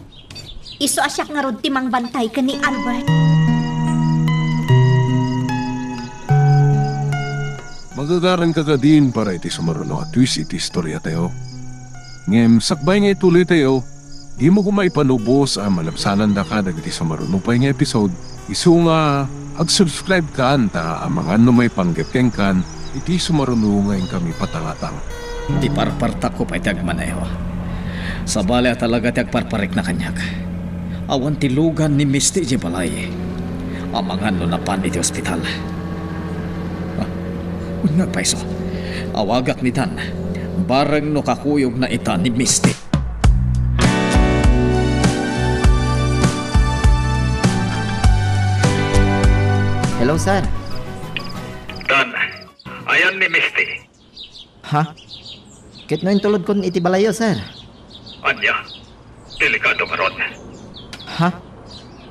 Isu a siak ngarud ti mangbantay ken ni Albert. Magagaranka kadin para iti sumaruno a twist iti istoriatayo. Ngem sakbay nga ituloytayo, dimo koma ipalubos a malabsanandaka dagiti sumaruno pay nga episode, isu nga ag-subscribe kan ta amangan no maipanggep kenkan iti sumaruno nga inkami patangatang. Ti parpartakko pay ti agmanayo. Sabali a talaga ti agparparikna kaniak. Awan ti lugan ni Misty idiay balay. Amangan no napan iti ospital. Ah, wen nga agpayso. Awagak ni Dan. Bareng no kakuyogna ita ni Misty. Hello, sir. Dan, ayan ni Misty. Ha? Ket no intulodkon iti balayyo, sir? Ania? Delikado ngarud. Ha?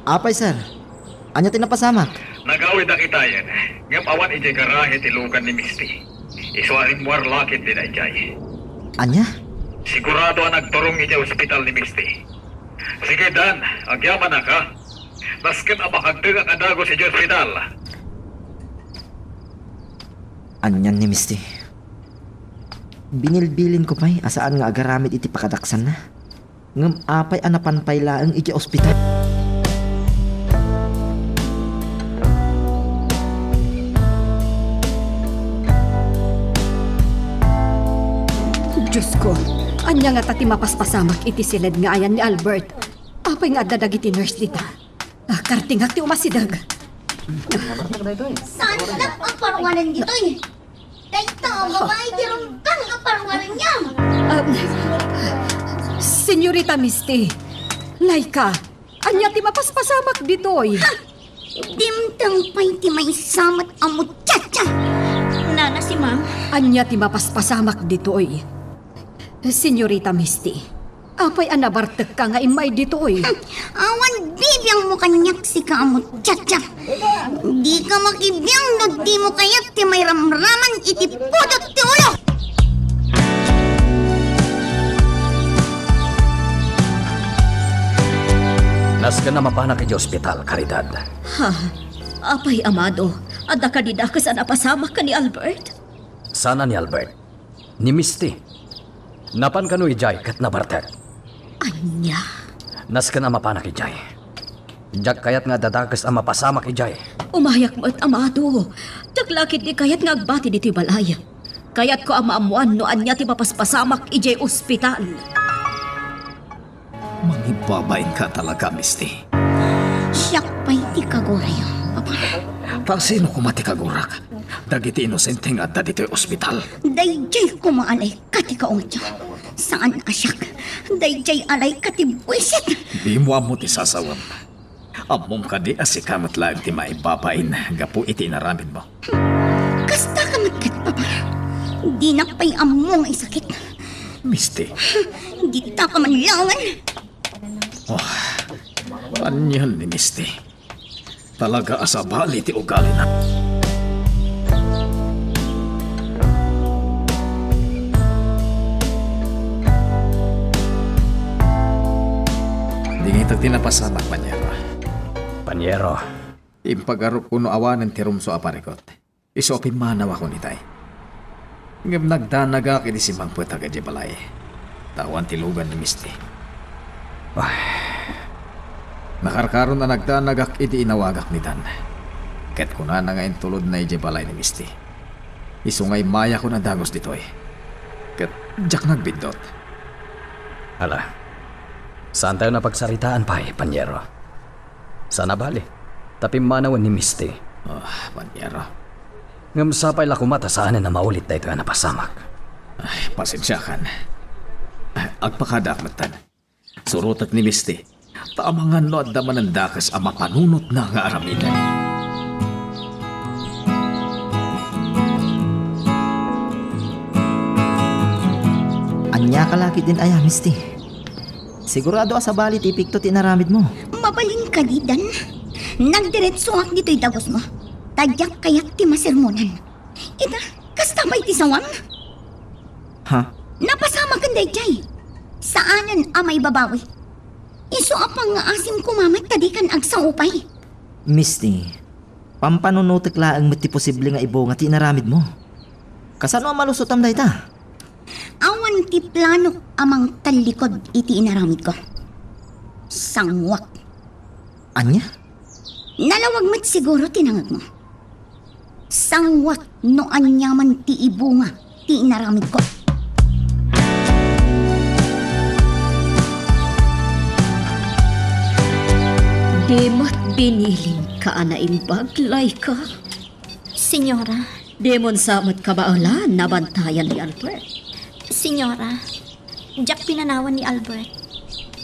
Apay, sir? Ania ti napasamak? Nagawidak itayen, ngem awan idiay garahe ti lugan ni Misty. Isu a rimmuar la ketdi daydiay. Ania? Sigurado a nagturong idiay ospital ni Misty. Sige, Dan, agyamanak, ha? Nasken a makagdengak a dagus idiay ospital. Anian ni Misty? Binilbilinko pay a saan nga agaramid iti pakadaksanna. Ngem apay a napan pay laeng idiay ospital? Diosko, ania ngata ti mapaspasamak iti siled nga ayan ni Albert? Apay nga adda dagiti nurse dita? Ah, kartingak ti umasideg. Saan ka nagpaparuanan ditoy? Dayta a babai ti rungkang a paruaranam. Ah, Señorita Misty, Laika, ania ti mapaspasamak ditoy? Ha! Dimteng pay ti maysa met a muchacha. Nana, Simang. Ania ti mapaspasamak ditoy? Señorita Misty, Apay a nabartekka nga immay ditoy? Awan bibiangmo kaniak, sika a muchacha. Dika makibiang no dimo kayat ti mairamraman iti pudot ti ulo. Nasken a mapanak idiay ospital, Caridad. Ha? Apay, Amado, adda kadi dakes a napasamak ken ni Albert? Saan a ni Albert. Ni Misty. Napan kano idiay ket nabartek. Ania? Nasken a mapanak idiay. Diak kayat nga adda dakes a mapasamak idiay. Umayak met, Amado. Diak la ketdi kayat nga agbati ditoy balay. Kayatko a maammoan no ania ti mapaspasamak idiay ospital. Mangibabainka talaga, Misty. Siak pay ti kagurayo, Papa. Ta sino koma ti kagurak? Dagiti inosente nga adda ditoy ospital. Daydiay koma a laika ti kaungetyo. Saan a siak. Daydiay a laika ti buisit. Dimo ammo ti sasawem. Ammom kadi a sika met laeng ti maibabain gapu iti inaramidmo? Kasta ka met ket, Papa. Dinak pay ammo nga isakit. Misty. Dita ka man laeng. Oh, anian ni Misty? Talaga a sabali ti ugalina. Dingitek ti napasamak, Panyero. Panyero. Impagarupko no awanen ti rumsua a parikut. Isu a pimmanawakon itay. Ngem nagdanagak idi simmangpetak idiay balay. Ta awan ti lugan ni Misty. Ay. Nakarkaron a nagdanagak idi inawagak ni Dan. Ket kunana nga intulodna idiay balay ni Misty. Isu nga immayakon a dagus ditoy. Ket diak nagbiddut. Ala, saantayon a pagsaritaan pay, Panyero. Saan a bali, ta pimmanawen ni Misty. Ah, Panyero. Ngem sapay la koma ta saanen a maulit daytoy a napasamak. Ay, pasensiakan. Ay, agpakadaak metten. Surotek ni Misty. Ta amangan no adda manen dakes a mapanunotna nga aramiden. Ania ka la ketdin aya, Misty? Sigurado a sabali ti epekto ti inaramidmo. Mabalin kadi, Dan. Nagdiretsoak ditoy dagusmo. Ta diak kayat ti masermonan. Ita, kasta pay ti sawam? Ha? Napasamaken daydiay. Saanen a maibabawi. Isu a pangngaasim koma met ta dikan agsao pay. Misty, pampanunotek laeng met ti posible nga ibunga ti inaramidmo. Kasano a malusotam dayta? Awan ti planok a mangtallikod iti inaramidko. Sanguak. Ania? Nalawag met siguro ti nangegmo. Sanguak no aniaman ti ibunga ti inaramidko. Di met binilinka a naimbag, Laika? Senyora. Dimon sa met kabaelan nabantayan ni Albert? Senyora, diak pinanawan ni Albert.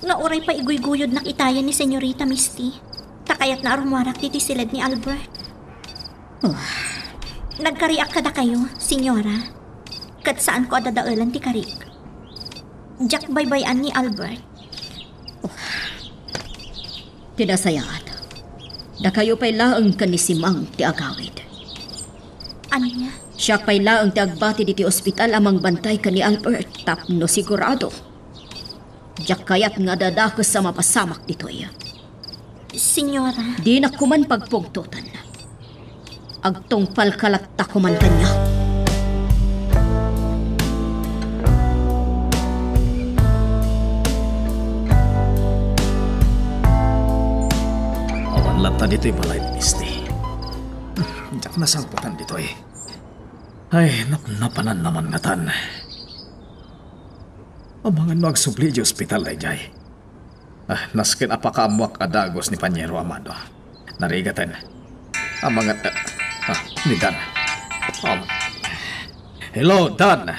Nga uray pay iguyguyodnak itayan ni Senyorita Misty. Ta kayatna a rummuarak ditoy siled ni Albert. Oh. Nagkariak kadakayo, Senyora. Ket saanko a dadaelan ti karik. Diak baybay-an ni Albert. Oh. Ti nasayaat, dakayo pay laeng ken ni Simang ti agawid. Ania? Siak pay laeng ti agbati ditoy ospital a mangbantay ken ni Albert tapno sigurado. Diak kayat nga adda dakes a mapasamak ditoy. Senyora. Dinak koman pagpungtotan. Agtungpalka latta koman kaniak. Awan latta ditoy balay ni Misty. Diak nasangpetan ditoy. Ay, napnapananna man ngatan. Amangan no agsubli idiay ospital daydiay. Ah, nasken a pakaammoak a dagus ni Panyero Amado. Narigaten. Amangan, ah, ah, ni Dan. Um, hello, Dan.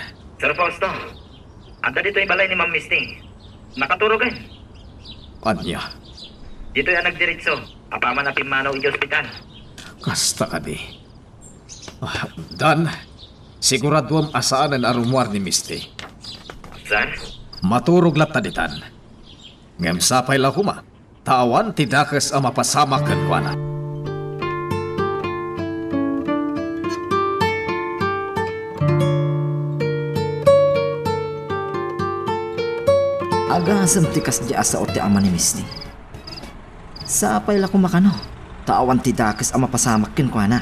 Sir Fausto, adda ditoy balay ni Ma'am Misty. Nakaturogen. Ania? Ditoy a nagdiretso, apaman a pimmanaw idiay ospital. Kasta kadi. Ah, Dan, siguraduam a saanen a rummuar ni Misty. Sir, Maturog latta ditan. Ngem sapay la koma, ta awan ti dakes a mapasamak kenkuana. Agasem ti kasdi a sao ti ama ni Misty. Sapay la koma kano, ta awan ti dakes a mapasamak kenkuana.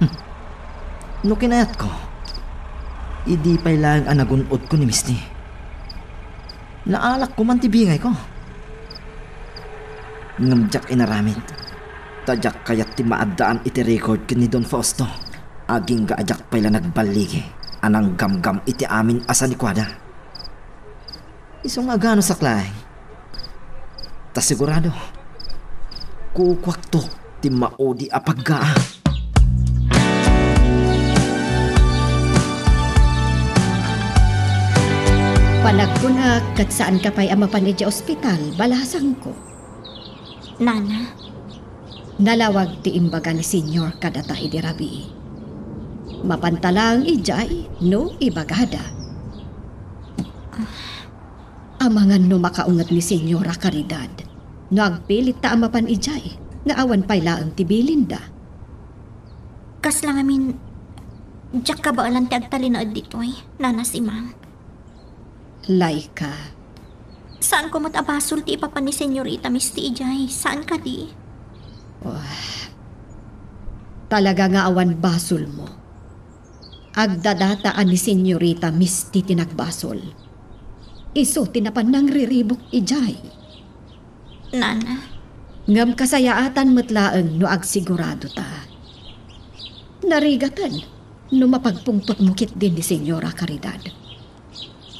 Hmm. No kinayatko, idi pay laeng a nagun-odko ni Misty. Naalak koman ti bingayko. Ngem diak inaramid, ta diak kayat ti maaddaan iti record ken ni Don Fausto, agingga a diak pay la nagballigi a nanggamgam iti amin a sanikuada. Isu nga aganusak laeng. Ta sigurado, kukuakto ti maudi a paggaak. Panagkunak ket saanka pay a mapan idiay ospital, balasangko. Nana. Nalawag ti imbaga ni Senyor kadata idi rabii. Mapanta laeng idiay no ibagada. Amangan no makaunget ni Senyora Caridad no agpilitta a mapan idiay nga awan pay laeng ti bilinda. Kasla ngamin, diak kabaelan ti agtalinaed ditoy, Nana Simang. Laika. Saanko met a basol ti ipapan ni Senyorita Misty idiay. Saan kadi? Wah. Talaga nga awan basolmo. Agdadataan ni Senyorita Misty ti nagbasol. Isu ti napan nangriribuk idiay. Nana. Ngem kasayaatan met laeng no agsigurado ta. Narigaten no mapagpungtotmo ketdin ni Senyora Caridad.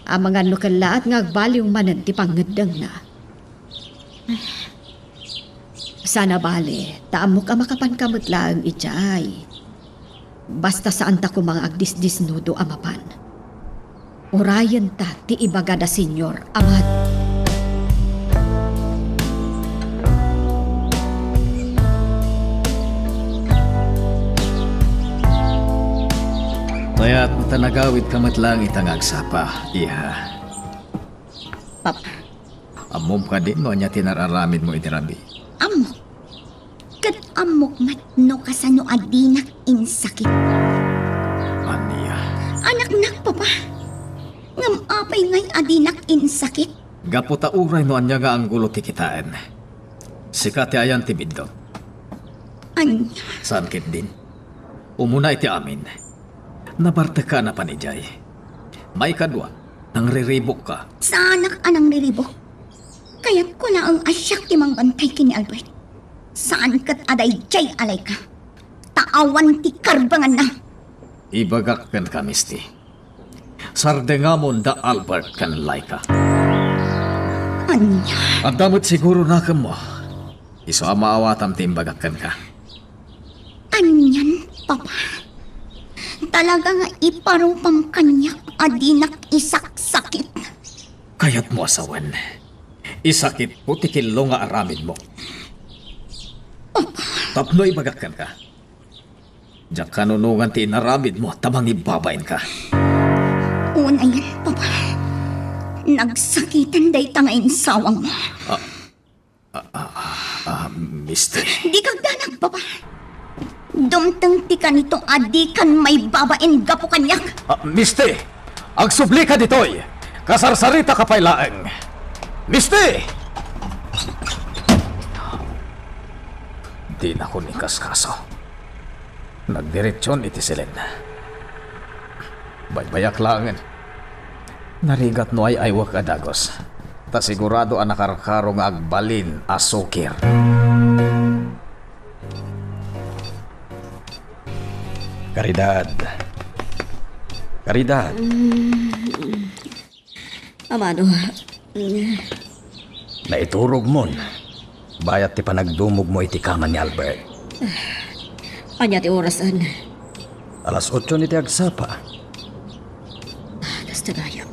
Amangan no kellaat nga agbaliw manen ti pangngeddengna. Saan a bale, ta ammok a makapanka met laeng idiay. Basta saanta koma nga agdisdisnudo a mapan. Urayenta ti ibagada, Senyor, a mad- Kayat ta nagawidka met laeng ita nga agsapa, iha. Papa. Ammom kadi no ania ti nararamidmo iti rabii? Ammok. Ket ammok met no kasano a dinak insakit. Ania? Anaknak, Papa. Ngem apay ngay a dinak insakit? Gapu ta uray no ania nga anggulo ti kitaen, sika ti ayan ti biddut. Ania? Saan ketdin? Umuna iti amin, nabartekka a napan idiay. Maikadua, nangriribukka. Saanak a nangriribuk. Kayatko laeng a siak ti mangbantay ken ni Albert. Saan ket a daydiay a layka. Ta awan ti karbenganna. Ibagak kenka, Misty. Sardengamon da Albert ken Laika. Ania? Adda met siguro nakemmo. Isu a maawatam ti imbagak kenka. Anian, Papa? Talaga nga iparupam kaniak a dinak isaksakit. Kayatmo a sawen, isakitko ti killo nga aramidmo. Papa. Tapno ibagak kenka, diak kanunongan ti inaramidmo ta mangibabainka. Unayen, Papa. Nagsakitan dayta nga insawangmo. Ah, ah, ah, ah, Misty. Dika agdanag, Papa. Dumteng ti kanito a dikan maibabain gapu kaniak. Ah, Misty! Agsublika ditoy! Kasarsaritaka pay laeng! Misty! Dinakon inkaskaso. Nagdiretsion iti silen. Baybayak laengen. Narigat no ay-aywek a dagus. Ta sigurado a nakarkaro nga agbalin a sukir. Caridad. Caridad. Amano. Naiturogmon. Bayat ti panagdumogmo iti kama ni Albert. Ania ti orasen? Alas otso iti agsapa. Ah, kasta gayam.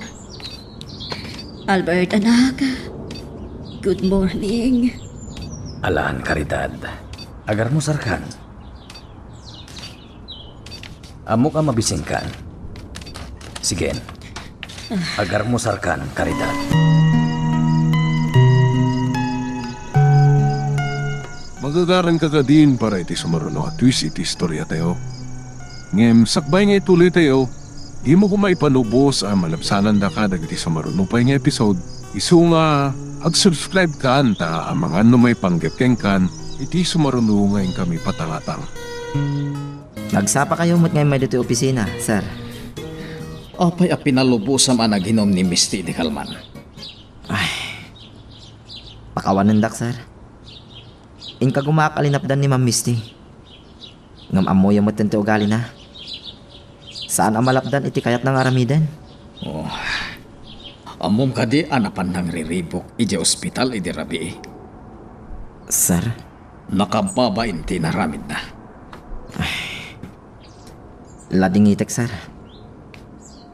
Albert, anak. Good morning. Alan, Caridad. Agarmusarkan. Ammok a mabisinkan. Sige. Agarmusarkan, Caridad. Magagaranka kadin para iti sumaruno a twist iti istoriatayo. Ngem sakbay nga ituloytayo, dimo koma ipalubos a malabsanandaka dagiti sumaruno pay nga episode. Isu nga ag-subscribe kan ta amangan no maipanggep kenkan iti sumaruno nga inkami patangatang. Nagsapakayo met nga immay ditoy opisina, sir. Apay a pinalubosam a naginom ni Misty iti kalman? Ay, pakawanendak, sir. Inkagumaak a linapdan ni Ma'am Misty. Ngem ammoyo metten ti ugalina. Saan a malapdan iti kayatna nga aramiden. Oh. Ammom kadi a napan nangriribuk idiay ospital idi rabii? Sir? Nakababain ti inaramidna. Ladingitek, sir.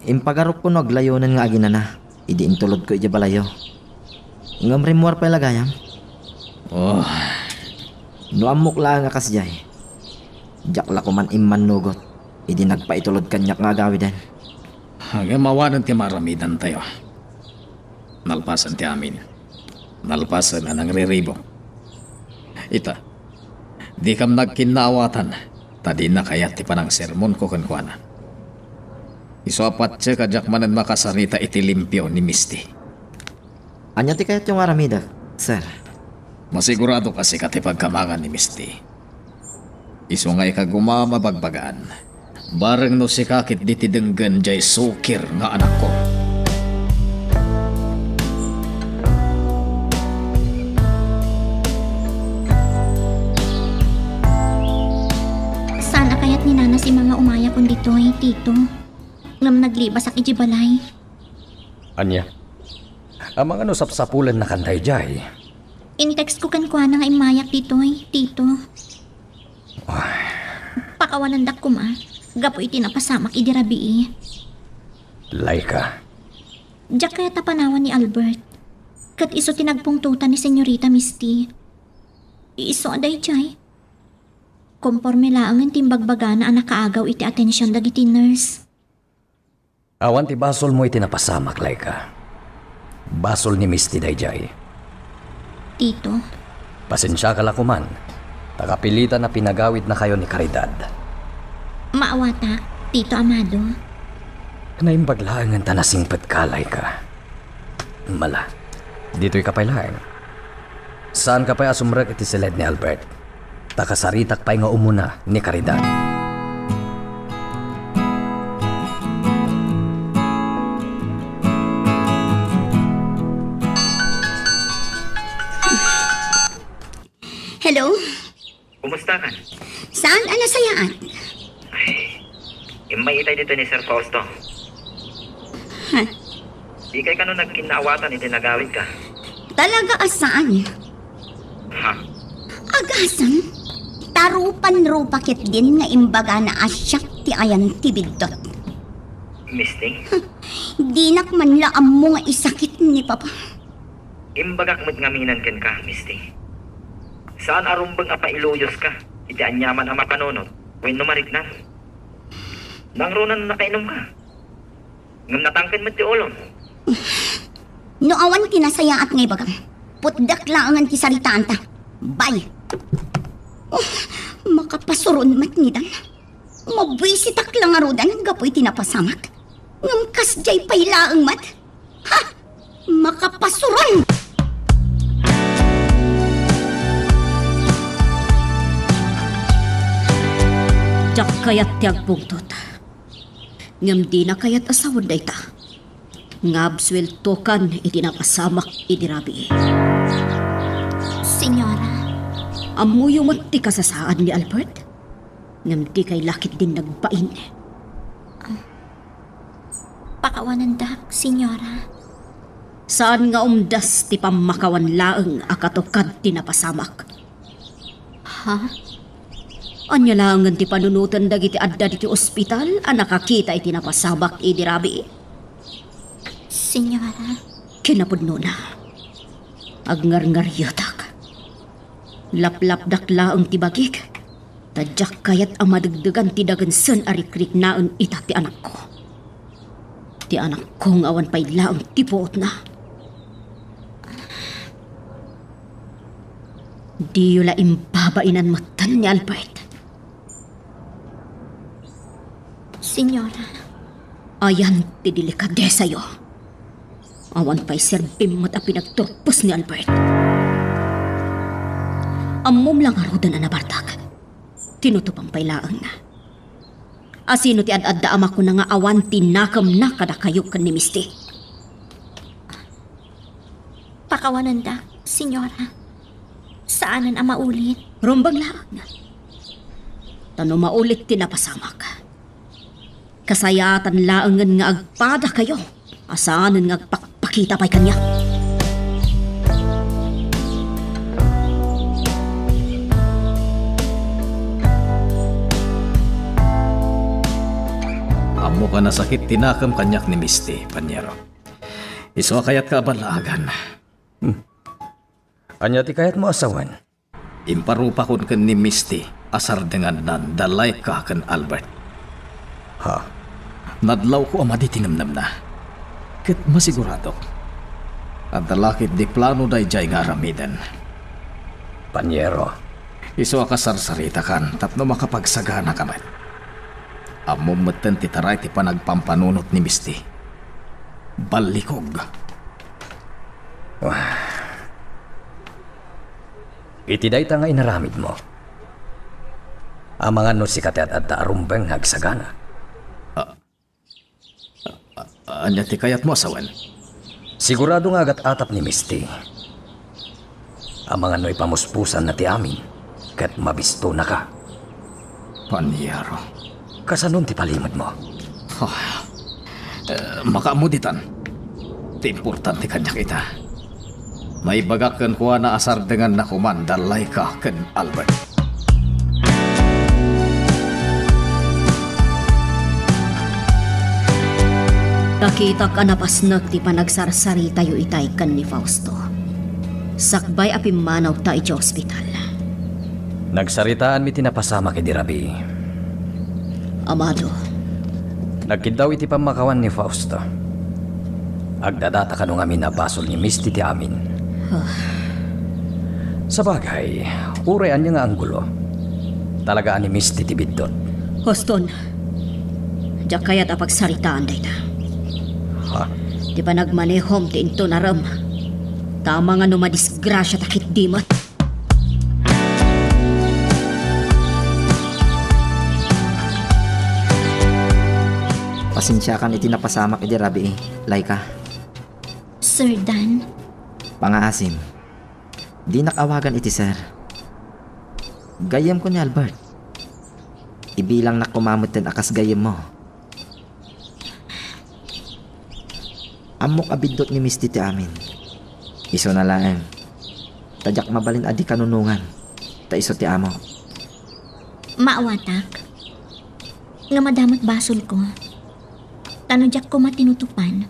Impagarupko no aglayonen nga aginana idi intulodko idiay balayyo. Ngem rimmuar pay la gayam. Oh. No ammok laeng a kasdiay, diak la koman immannugot idi nagpaitulod kaniak nga agawiden. Ngem awanen ti maaramidantayo. Nalpasen ti amin. Nalpasen a nangriribuk. Ita, dikam nagkinnaawatan ta dina kayat ti panangsermonko kenkuana. Isu a patiek a diak manen makasarita iti limpio ni Misty. Ania ti kayatyo nga aramidek, sir? Masiguradok a sika ti pagkamangan ni Misty. Isu nga ikagumam a bagbagaan, bareng no sika ketdi ti denggen diay sukir nga anakko. Saan a kayat ni Nana Sima nga umayakon ditoy, Tito. Ngem naglibasak idiay balay. Ania? Amangan no sapsapulennakan daydiay? Intextko kenkuana nga immayak ditoy, Tito. Ay. Pakawanendak koma, gapu iti napasamak idi rabii. Laika. Diak kayat a panawan ni Albert. Ket isu ti nagpungtotan ni Señorita Misty. Isu a daydiay. Komporme laengen ti imbagbagana a nakaagaw iti atension dagiti nurse. Awan ti basolmo iti napasamak, Laika. Basol ni Misty daydiay. Tito. Pasensiaka la koman, ta kapilitan a pinagawidnakayo ni Caridad. Maawatak, Tito Amado. Naimbag laengen ta nasingpetka, Laika. Mala, ditoyka pay laeng. Saanka pay a sumrek iti siled ni Albert. Ta kasaritak pay nga umuna ni Caridad. Hello? Kumustakan? Saan a nasayaat? Ay, immay itay ditoy ni Sir Fausto. Ha? Dikay kano nagkinnaawatan iti nagawidka? Talaga a saan. Ha? Agasem, ta rupan-rupa ketdin nga imbagana a siak ti ayan ti biddut. Misty? Dinak man la ammo nga isakit ni Papa. Imbagak met ngaminen kenka, Misty. Saan a rumbeng a pailuyoska iti aniaman a mapanunot wenno mariknam. Nangruna no nakainumka. Ngem natangken met ti ulom. No awan ti nasayaat nga ibagam, putdek laengen ti saritaanta. Bye! Oh, makapasuron met ngidan. Mabuisitak la ngaruden gapu iti napasamak. Ngem kasdiay pay laeng met. Ha! Makapasuron! Diak kayat ti agpungtot. Ngem dina kayat a sawen dayta. Nga absueltokan iti napasamak idi rabii. Señora. Ammoyo met ti kasasaan ni Albert? Ngem dikay la ketdin nagbain. Pakawanendak, Señora. Saan nga umdas ti pammakawan laeng a katukad ti napasamak. Ha? Ania laengen ti panunoten dagiti adda ditoy ospital a nakakita iti napasamak idi rabii? Señora. Kinapudnona, agngarngariotak. Laplapdak laeng ti bagik, ta diak kayat a madegdegan ti dagensen a rikriknaen ita ti anakko. Ti anakko nga awan pay laeng ti puotna. Diyo la imbabainan metten ni Albert. Senyora. Ayan ti delikadesayo. Awan pay serbim met a pinagturpos ni Albert. Ammom la ngaruden a nabartek. Tinutupam pay laeng. Asino ti ad-adda a makuna nga awan ti nakemna kadakayo ken ni Misty? Pakawanendak, senyora. Saanen a maulit. Rumbeng laeng. Ta no maulit ti napasamak, kasayaatan laengen nga agpadakayo a saanen nga agpakpakita pay kaniak. Ammok a nasakit ti nakem kaniak ni Misty, Panyero. Isu a kayatka a ballaagan. Hmm. Ania ti kayatmo a sawen? Imparupakon ken ni Misty a sardengannan da Laika ken Albert. Ha? Nadlawko a madi ti nemnemna. Ket masiguradok, adda la ketdi plano daydiay nga aramiden. Panyero. Isu a kasarsaritakan tapno makapagsaganaka met. Ammom metten ti taray ti panagpampanunot ni Misty. Ballikog. Iti dayta nga inaramidmo, amangan no sika ti ad-adda a rumbeng nga agsagana. A-, a-, ania ti kayatmo a sawen? Sigurado nga agat-atap ni Misty. Amangan no ipamuspusanna ti amin ket mabistonaka. Panyero. Kasanon ti palimedmo? Ah, eh, makaammo ditan. Ti importante kaniak ita. Maibagak kenkuana a sardenganna koman da Laika ken Albert. Nakitak a napasnek ti panagsarsaritayo itay ken ni Fausto. Sakbay a pimmanawta iti ospital. Nagsaritaanmi ti napasamak idi rabii. Amado. Nagkiddaw iti pammakawan ni Fausto. Agdadata kano ngamin a basol ni Misty ti amin. Ah. Sabagay, uray ania nga anggulo, talaga a ni Misty ti biddut. Huston, diak kayat a pagsaritaan dayta. Ha? Ti panagmanehom ti inton arem. Tama nga no madisgrasia ta ketdi met. Pasensiakan iti napasamak idi rabii, Laika. Sir Dan? Pangaasim. Dinak awagan iti sir. Gayyemko ni Albert. Ibilangnak koma metten a kas gayyemmo. Ammok a biddut ni Misty ti amin. Isuna laeng. Ta diak mabalin a di kanunongan. Ta isu ti amo. Maawatak. Nga madamot basolko. Ta no diak koma tinutupan,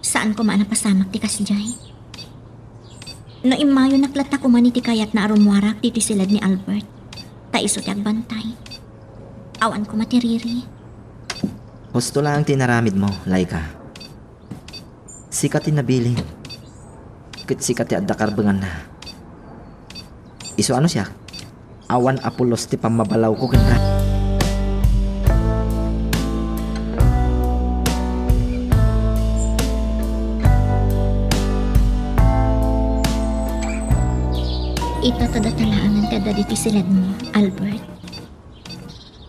saan koma a napasamak ti kasdiay. No immayonak latta koma iti kayatna a rummuarak ditoy siled ni Albert, ta isu ti agbantay. Awan koma ti riri. Husto laeng ti inaramidmo, Laika. Sika ti nabilin, ket sika ti adda karbenganna. Isu a no siak, awan a pulos ti pammabalawko kenka. Ita ta data laengen ti adda ditoy siledmo, Albert.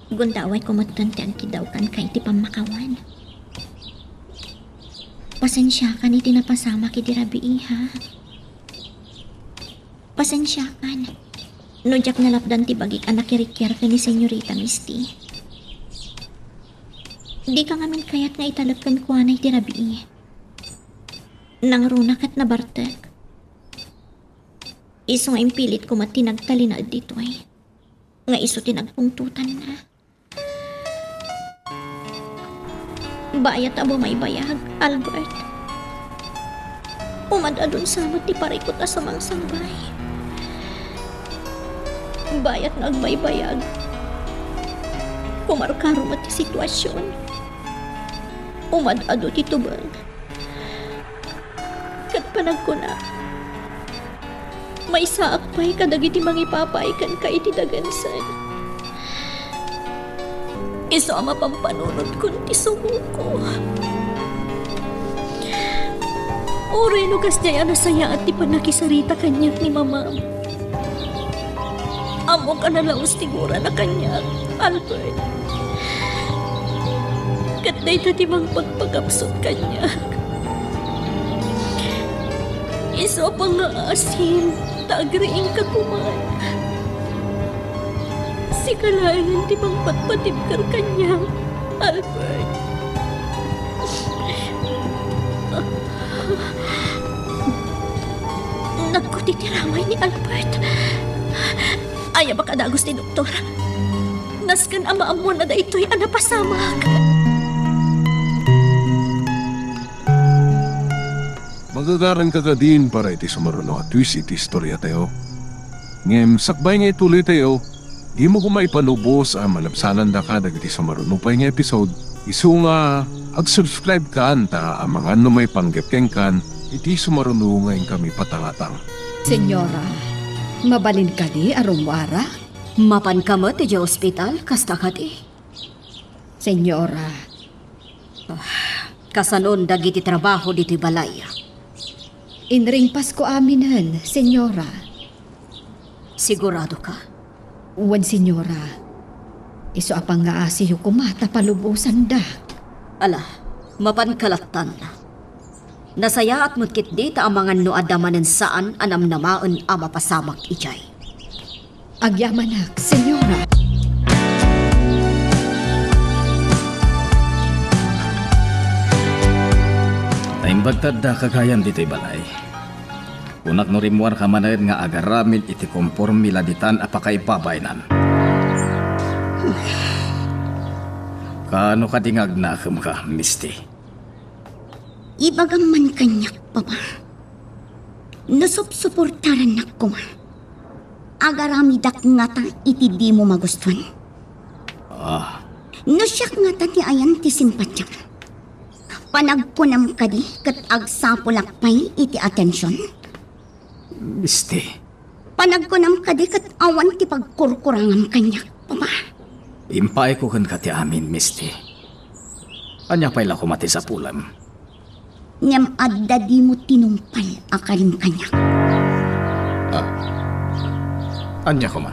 Gundawayko metten ti agkidawkanka iti pammakawan. Pasensiakan iti napasamak idi rabii, ha? Pasensiakan no diak nalapdan ti bagik a nakirikiar ken ni Senyorita Misty. Dika ngamin kayat nga italek kenkuana iti rabii. Nangruna ket nabartek. Isu nga impilitko met ti nagtalinaed ditoy nga isu ti nagpungtotanna. Bayat a bumaybayag, Albert. Umad-adun sa met ti parikut a sumangsangbay. Bayat nga agbaybayag, kumarkaro met ti situasion. Umad-adu ti tubeng. Ket panagkuna, "Maysaak pay kadagiti mangipapaay kenka iti dagensen. Isu a mapampanunotko ti sumoko." Uray no kasdiay a nasayaat ti pannakisarita kaniak ni Mamam. Ammok a nalaus ti gurana kaniak, Albert. Ket dayta ti mangpagpakapsut kaniak. Isu a pangngaasim ta agriingka koman. Sika laengen ti mangpatpatibker kaniak, Albert. Nagkuti ti ramay ni Albert. Ayabak a dagus ti doktor. Nasken a maammoanna daytoy a napasamak. Magagaranka kadin para iti sumaruno a twist iti istoriatayo. Ngem sakbay nga ituloytayo, dimo koma ipanubos a malabsanandaka dagiti sumaruno pay nga episode, isu nga ag-subscribe kan ta amangan no maipanggep kenkan iti sumaruno nga inkami patangatang. Senyora, mabalin kadi a rummuara? Mapanka met idiay ospital, kasta kadi? Senyora. Ah, kasanon dagiti trabaho ditoy balay? Inringpasko aminen, Senyora. Siguradoka? Wen, Senyora. Isu a pangngaasiyo koma ta palubosanda. Ala, mapanka lattan. Nasayaat met ketdi ta amangan no adda manen saan a namnamaen a mapasamak idiay. Agyamanak, Senyora. Naimbag ta adda kagayan ditoy balay. Kunak no rimmuarka manen nga agaramid iti komporme la ditan a pakaibabaenan. Kaano kadi nga agnakemka, Misty? Ibagam man kaniak, Papa. No supsuportarannak koma, agaramidak ngata iti dimo magustuan? Ah. No siak ngata ti ayan ti simpatiam, panagkunam kadi ket agsapulak pay iti atension? Misty. Panagkunam kadi ket awan ti pagkurkurangam kaniak, Papa? Impaayko kenka ti amin, Misty. Ania pay la koma ti sapulem? Ngem adda dimo tinungpal a karim kaniak. Ah. Ania koma?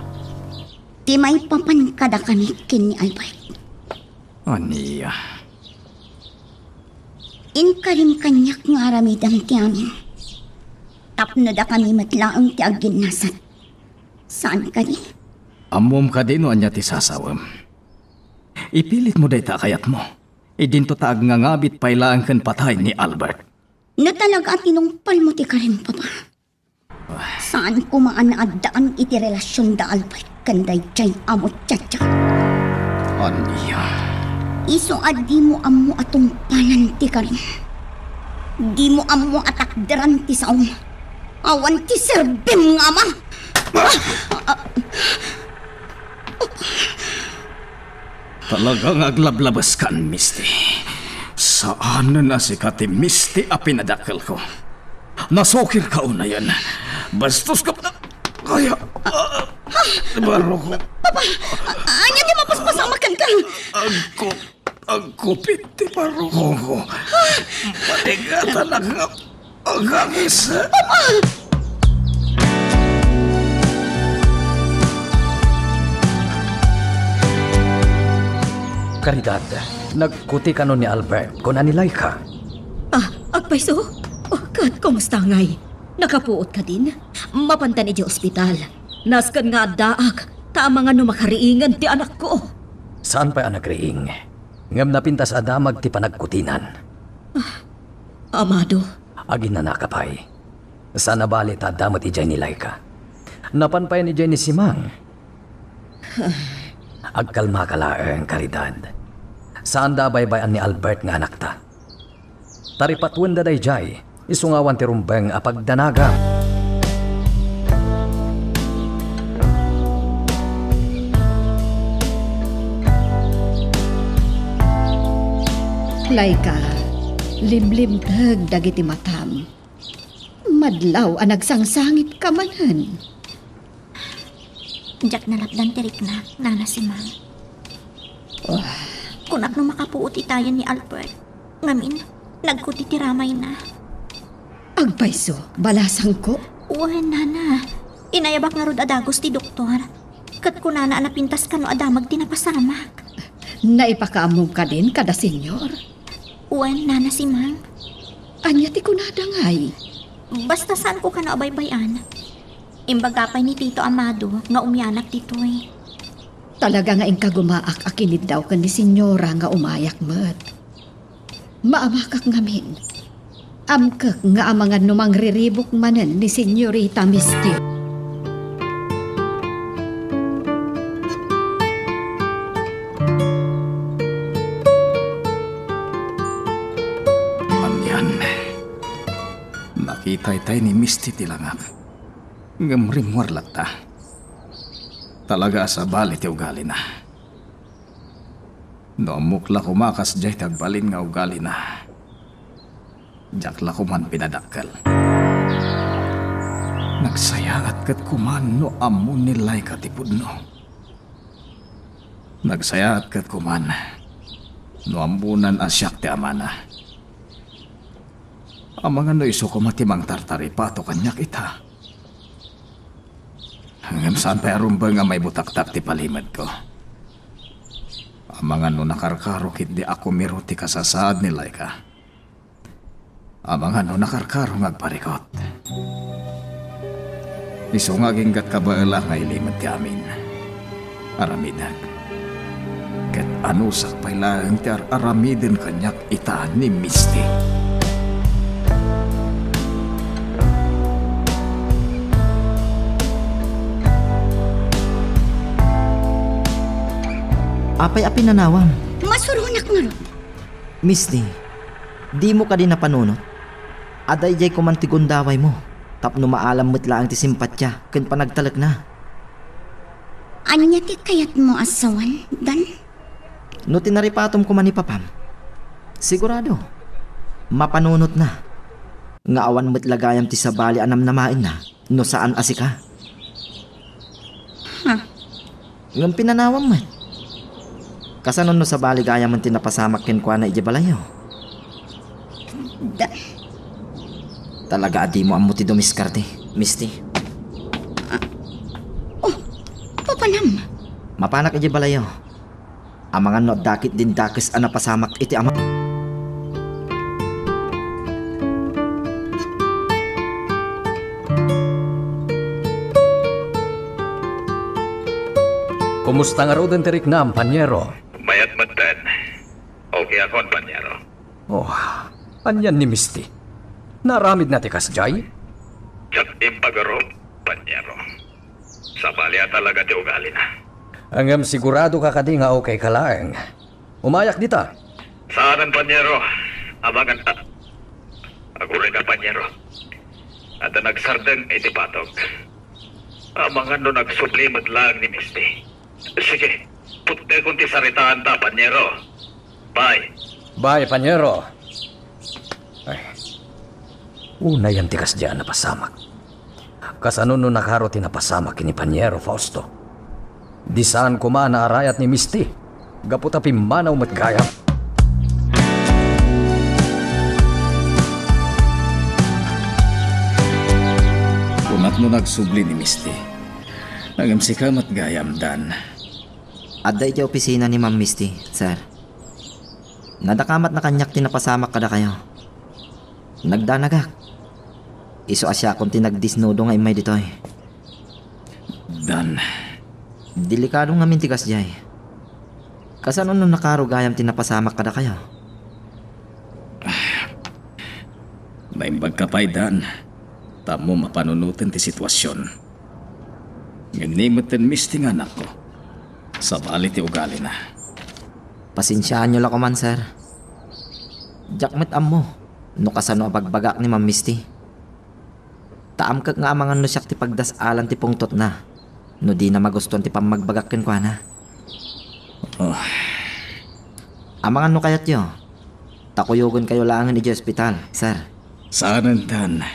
Ti maipapan kadakami ken ni Albert. Ania? Inkarim kaniak nga aramidem ti amin. Tapno dakami met laeng ti agginnasat. Saan kadi? Ammom kadi no ania ti sasawem? Ipilitmo dayta a kayatmo. Idinto ta agngangabit pay laeng ken patay ni Albert. No talaga a tinungpalmo ti karim, Papa, saan koma a naaddaan iti relasion da Albert ken daydiay a muchacha. Ania? Isu a dimo ammo a tungpalan ti karim. Dimo ammo a takderan ti saom. Awan ti serbim nga ama. Talaga nga aglablabeskan, Misty. Saanen a sika ti Misty a pinadakkelko. Nasukirka unayen. Bastoska pa-, kaya, ah, barokko. Papa, a-, ania ti mapaspasamak kenka? Agko-, agkupit ti barokko. Manigatanak nga Agagis. Caridad, nagkuti kano ni Albert, kuna ni Laika. Ah, agpayso? Oh, ket kumusta ngay? Nakapuot kadin? Mapantan idiay ospital. Nasken nga addaak, ta amangan no makariingen ti anakko. Saan pay a nagriing? Ngem napintas a damag ti panagkutinan. Ah, Amado. Aginanaka pay. Saan a bali ta adda met idiay ni Laika. Napan pay idiay ni Simang. Agkalmaka laeng, Caridad. Saanda a baybay-an ni Albert nga anakta. Taripatuenda daydiay, isu nga awan ti rumbeng a pagdanagam. Laika, limlimteg dagiti matam. Madlaw a nagsangsangitka manen. Diak nalapdan ti riknak, Nana Simang. Ah. Kunak no makapuot itayen ni Albert. Ngamin, nagkut iti ramayna. Agpayso, balasangko? Wen, Nana. Inayabak ngarud a dagus ti doktor. Ket kunana a napintas kano a damag ti napasamak. Naipakaammom kadin kada senyor? Wen, Nana Simang. Ania ti kunada ngay? Basta saanko kano a baybay-an. Imbaga pay ni Tito Amado nga umianak ditoy. Talaga nga inkagumaak a kiniddaw ken ni Senyora nga umayak met. Maamakak ngamin. Amkek nga amangan no mangriribuk manen ni Senyorita Misty. Anian, nakita itay ni Misty ti langak. Ngem rimmuar latta. Talaga a sabali ti ugalina. No ammok la koma kasdiay ti agbalin nga ugalina, diak la koman pinadakkel. Nagsayaat ket koman no ammo ni Laika ti pudno. Nagsayaat ket koman no ammonan a siak ti amana. Amangan no isu koma ti mangtartaripato kaniak ita. Ngem saan pay a rumbeng a maibutaktak ti palimedko. Amangan no nakarkaro ketdi a kumiro ti kasasaad ni Laika. Amangan no nakarkaro nga agparikot. Isu nga aginggat kabaela nga ilimed ti amin. Aramidek. Ket anusak pay laeng ti ar-aramiden kaniak ita ni Misty. Apay a pinanawam? Masuronak ngarud. Misty, dimo kadi napanunot? Adda idiay koman ti gundawaymo tapno maalam met laeng ti simpatia ken panagtalekna. Ania ti kayatmo a sawen, Dan? No tinaripatom koma ni Papam, sigurado, mapanunotna nga awan met la gayam ti sabali a namnamaenna no saan a sika. Ha? Ngem pinanawam met. Kasano no sabali gayamen ti napasamak kenkuana idiay balayyo? Da- Talaga a dimo ammo ti dumiskarte, Misty. Ah. Oh, mapanam. Mapanak idiay balayyo. Amangan no adda ketdin dakes a napasamak iti ama. Kumusta ngaruden ti riknam, panyero? Mayat met, Dan. Okay akon, panyero. Oh, anian ni Misty? Naaramidna ti kasdiay? Diak impagarup, panyero. Sabali a talaga ti ugalina. Ngem sigurado ka kadi nga okay ka laeng? Umayak dita. Saanen, panyero. Amangan a-, aguray ka, panyero. Adda nagsardeng iti patog. Amangan no nagsubli met laeng ni Misty. Sige, putdekon ti saritaanta, panyero. Bye. Bye, panyero. Ay, unayan ti kasdiay a napasamak. Kasano no nakaro ti napasamak ken ni panyero Fausto? Di saan koma naarayat ni Misty, gapu ta pimmanaw met gayam. Kunak no nagsubli ni Misty. Ngem sika met gayam, Dan. Adda idiay opisina ni Ma'am Misty, sir. Nadakamatna kaniak ti napasamak kadakayo. Nagdanagak. Isu a siakon ti nagdisnudo nga immay ditoy. Dan. Delikado ngamin ti kasdiay. Kasano no nakaro gayam ti napasamak kadakayo? Naimbag ka pay, Dan. Ta ammo mapanunoten ti sitwasion. Ngem ni metten Misty nga anakko. Sabali ti ugalina. Pasensiaanyo la koman, sir. Diak met ammo no kasano a bagbagak ni Ma'am Misty. Ta amkek nga amangan no siak ti pagdas-alan ti pungtotna no dina magustuan ti pammagbagak kenkuana. Oh. Amangan no kayatyo, Ta kuyogenkayo laengen idiay ospital, sir. Saanen, Tan.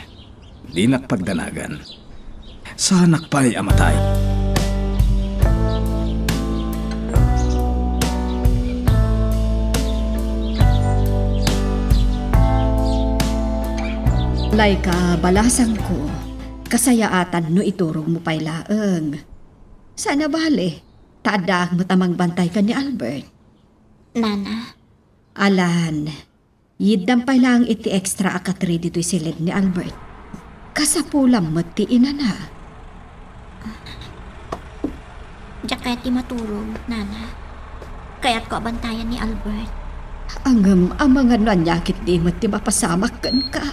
Dinak pagdanagan. Saanak pay a matay. Laika, balasangko, kasayaatan no iturogmo pay laeng. Saan a bale, ta addaak met a mangbantay ken ni Albert. Nana. Alan, yiddam pay laeng iti extra a katre ditoy siled ni Albert. Kasapulam met ti inana. Diak kayat ti maturog, Nana. Kayatko a bantayan ni Albert. Ngem amangan no ania ketdi met ti mapasamak kenka.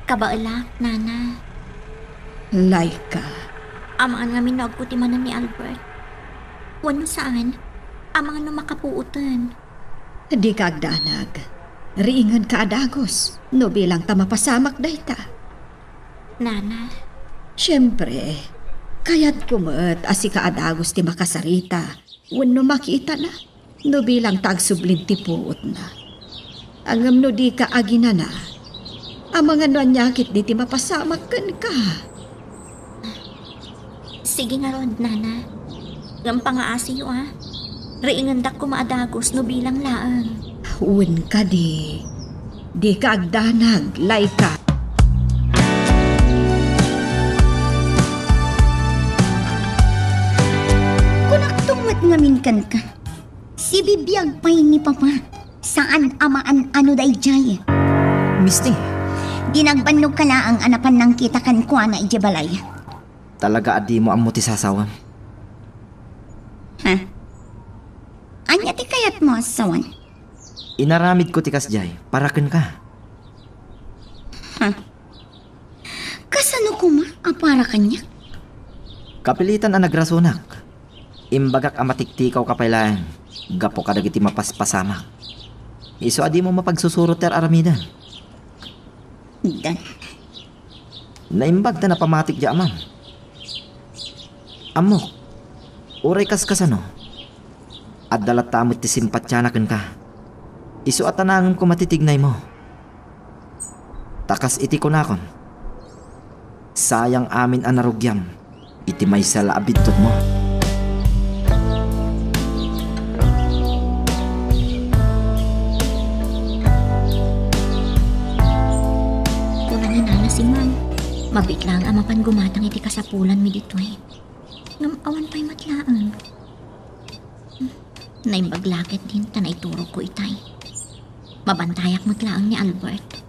Kabaelak, Nana. Laika. Amangan ngamin no agkuti manen ni Albert. Wenno saan, amangan no makapuoten. Dika agdanag. Riingenka a dagus, no bilang ta mapasamak dayta. Nana. Siempre, kayatko met a sika a dagus ti makasarita wenno makitana, no bilang ta agsublin ti puotna. Ngem no dika aginana, amangan no ania ketdi ti mapasamak kenka. Sige ngarud, Nana. Ngem pangaasiyo, a. Riingendak koma a dagus no bilang laeng. Wen kadi. Dika agdanag, Laika. Kunakto met ngamin kenka. Sibibiag pay ni Papa. Saan a maan-ano daydiay. Misti. Dinagbannog ka laeng a napan nangkita kenkuana idiay balay. Talaga a dimo ammo ti sasawem. Ha? Ania ti kayatmo a sawen? Inaramidko ti kasdiay para kenka. Ha? Kasano koma a para kaniak? Kapilitan a nagrasonak. Imbagak a matiktikawka pay laeng gapu kadagiti mapaspasamak. Isu a dimo mapagsusurot ti ar-aramidem. Dan. Naimbag ta napamatik diay amam. Ammok, uray kaskasano, adda latta met ti simpatiana kenka. Isu a tanangem koma ti tignaymo. Ta kas iti kunakon, sayang amin a narugiam iti maysa la a biddutmo. Kuna ni Nana Simang, mabiit laeng a mapan gumatang iti kasapulanmi ditoy. Ngem awan pay met laeng. Hmm, naimbag la ketdin ta naiturogko itay. Mabantayak met laeng ni Albert.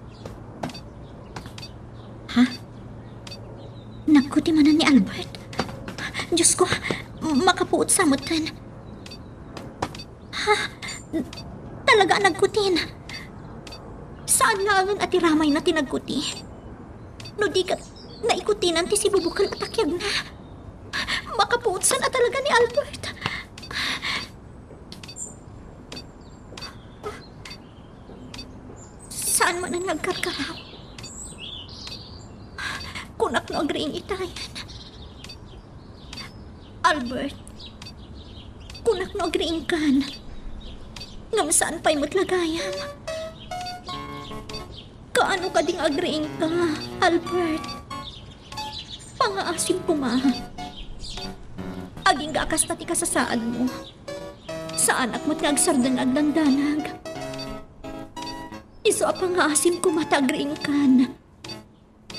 Ha? Nagkuti manen ni Albert? Diosko, makapuot sa metten. Ha? Talaga a nagkutin? Saan laengen a ti ramayna ti nagkuti? No di ket naikutinan ti sibubukel a takiagna. Makapuotsan a talaga ni Albert. Saan manen nga agkarkaraw? Kunak no agriing itayen. Albert, kunak no agriingkan. Ngem saan pay met la gayam. Kaano kadi nga agriingka, Albert? Pangaasim koma. Agingga a kasta ti kasasaadmo. Saanak met nga agsardeng agdandanag. Isu a pangaasim koma ta agriingkan.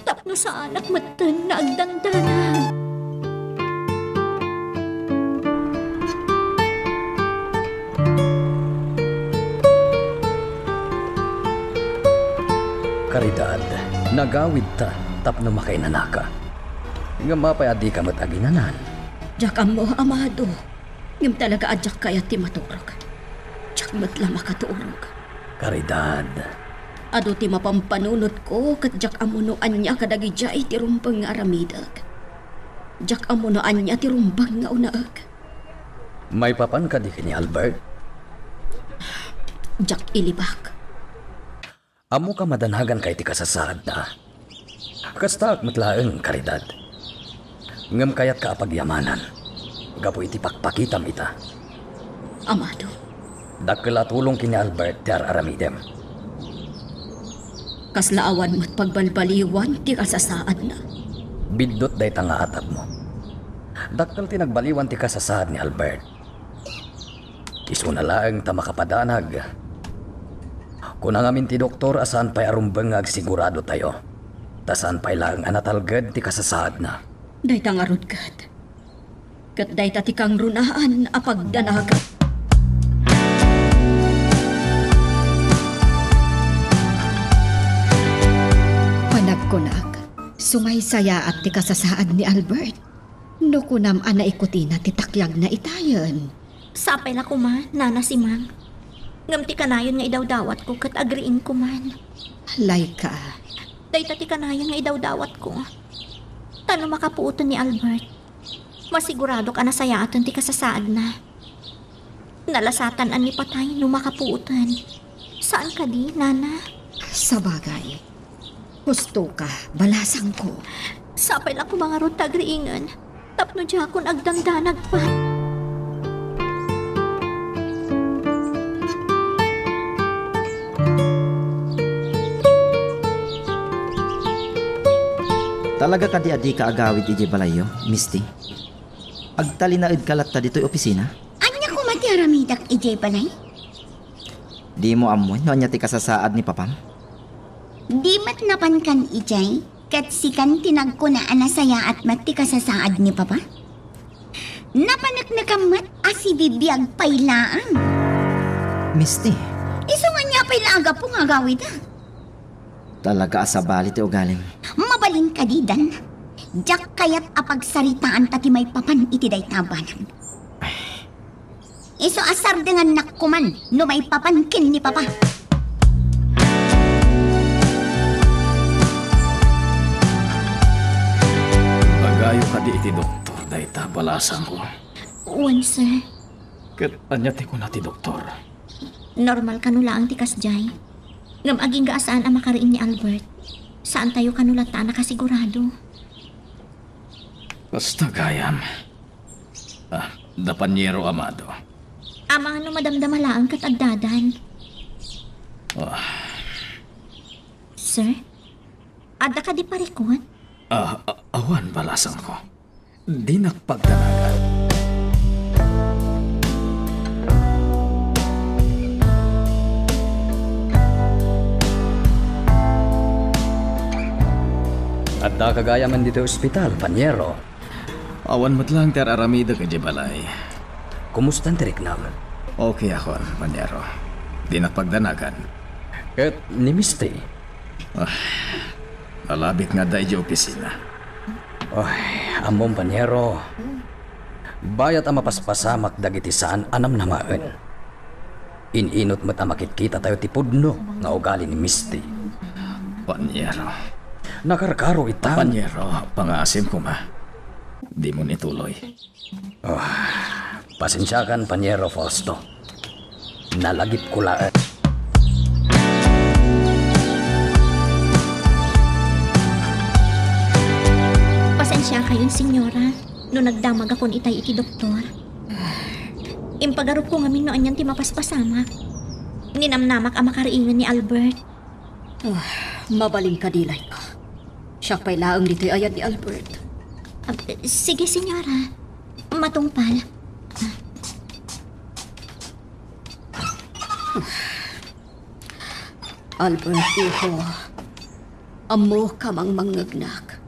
Tapno saanak metten nga agdandanag. Caridad, nagawidta tapno makainanaka. Ngem apay a dika met aginanan? Diak ammo, Amado. Ngem talaga a diak kayat ti maturog. Diak met la makaturog. Caridad. Adu ti mapampanunotko ket diak ammo no ania kadagidiay ti rumbeng nga aramidek. Diak ammo no ania ti rumbeng nga unaek. Maipapan kadi ken ni Albert? Diak ilibak. Ammok a madanaganka iti kasasaadna. Kastaak met laeng, Caridad. Ngem kayatka a pagyamanan gapu iti pakpakitam ita. Amado. Dakkel a tulong ken ni Albert ti ar-aramidem. Kasla awan met pagbalbaliwan ti kasasaadna. Biddut dayta nga atapmo. Dakkel ti nagbaliwan ti kasasaad ni Albert. Isuna laeng ta makapadanag. Kuna ngamin ti doktor a saan pay a rumbeng nga agsiguradotayo, ta saan pay laeng a natalged ti kasasaadna. Dayta ngarud ket, ket dayta ti kangrunaan a pagdanagan. Panagkunak, sumaysayaat ti kasasaad ni Albert. No kunam a naikutina ti takyagna itayen. Sapay la koma, Nana Simang. Ngem ti kanayon nga idawdawatko ket agriingko man. Laika. Dayta ti kanayon nga idawdawatko. Ta no makapuoten ni Albert, masiguradok a nasayaaten ti kasasaadna. Nalasatan a ni patay no makapuoten. Saan kadi, Nana? Sabagay. Husto ka, balasangko. Sapay la koma ngarud ta agriingen, tapno diakon agdandanag pay. Talaga kadi a dika agawid idiay balayyo, Misty? Agtalinaedka latta ditoy opisina? Ania koma ti aramidek idiay balay? Dimo ammoen no ania ti kasasaad ni Papam? Di met napankan idiay, ket sikan ti nagkuna a nasayaat met ti kasasaad ni Papa? Napaneknekam met a sibibiag pay laeng. Misty. Isu nga ania pay la a gapu nga agawidek? Talaga a sabali ti ugalim. Mabalin kadi, Dan? Diak kayat a pagsaritaanta ti maipapan iti dayta a banag. Isu a sardengannak koman no maipapan ken ni Papa. Ibagayo kadi iti doktor dayta, balasangko? Wen, sir. Ket ania ti kuna ti doktor? Normal kano laeng ti kasdiay. Ngem agingga a saan a makariing ni Albert. Saantayo kano latta a nakasigurado. Basta gayam. Ah, da Paniero, Amado. Amangan no madamdama laeng ket addadan. Ah. Sir? Adda kadi parikut? Ah, a-, awan, balasangko. Dinak pagdanagan. Addaka gayam ditoy ospital, Paniero. Awan met laeng ti ar-aramidek idiay balay. Kumusta ti riknam? Okay akon, Paniero. Dinak pagdanagan. Ket ni Misty? Ah, nalabit nga adda idiay opisina. Ay, ammom, Paniero. Bayat a mapaspasamak dagiti saan a namnamaen. In-inut met a makitkitatayo ti pudno nga ugali ni Misty. Paniero. Nakarkaro ita. Paniero, pangaasim koma. Dimon ituloy. Oh, pasensiakan, Paniero Fausto. Nalagipko laeng. Pasensiakayon, Senyora, no nagdamagakon itay iti doktor. Impagarupko ngamin no anian ti mapaspasamak. Ninamnamak a makariingen ni Albert. Ah, mabalin kadi, Laika? Siak pay laeng ditoy ayat ni Albert. Ah, sige, Senyora. Matungpal. Albert, iho, ammoka mangmangngegnak.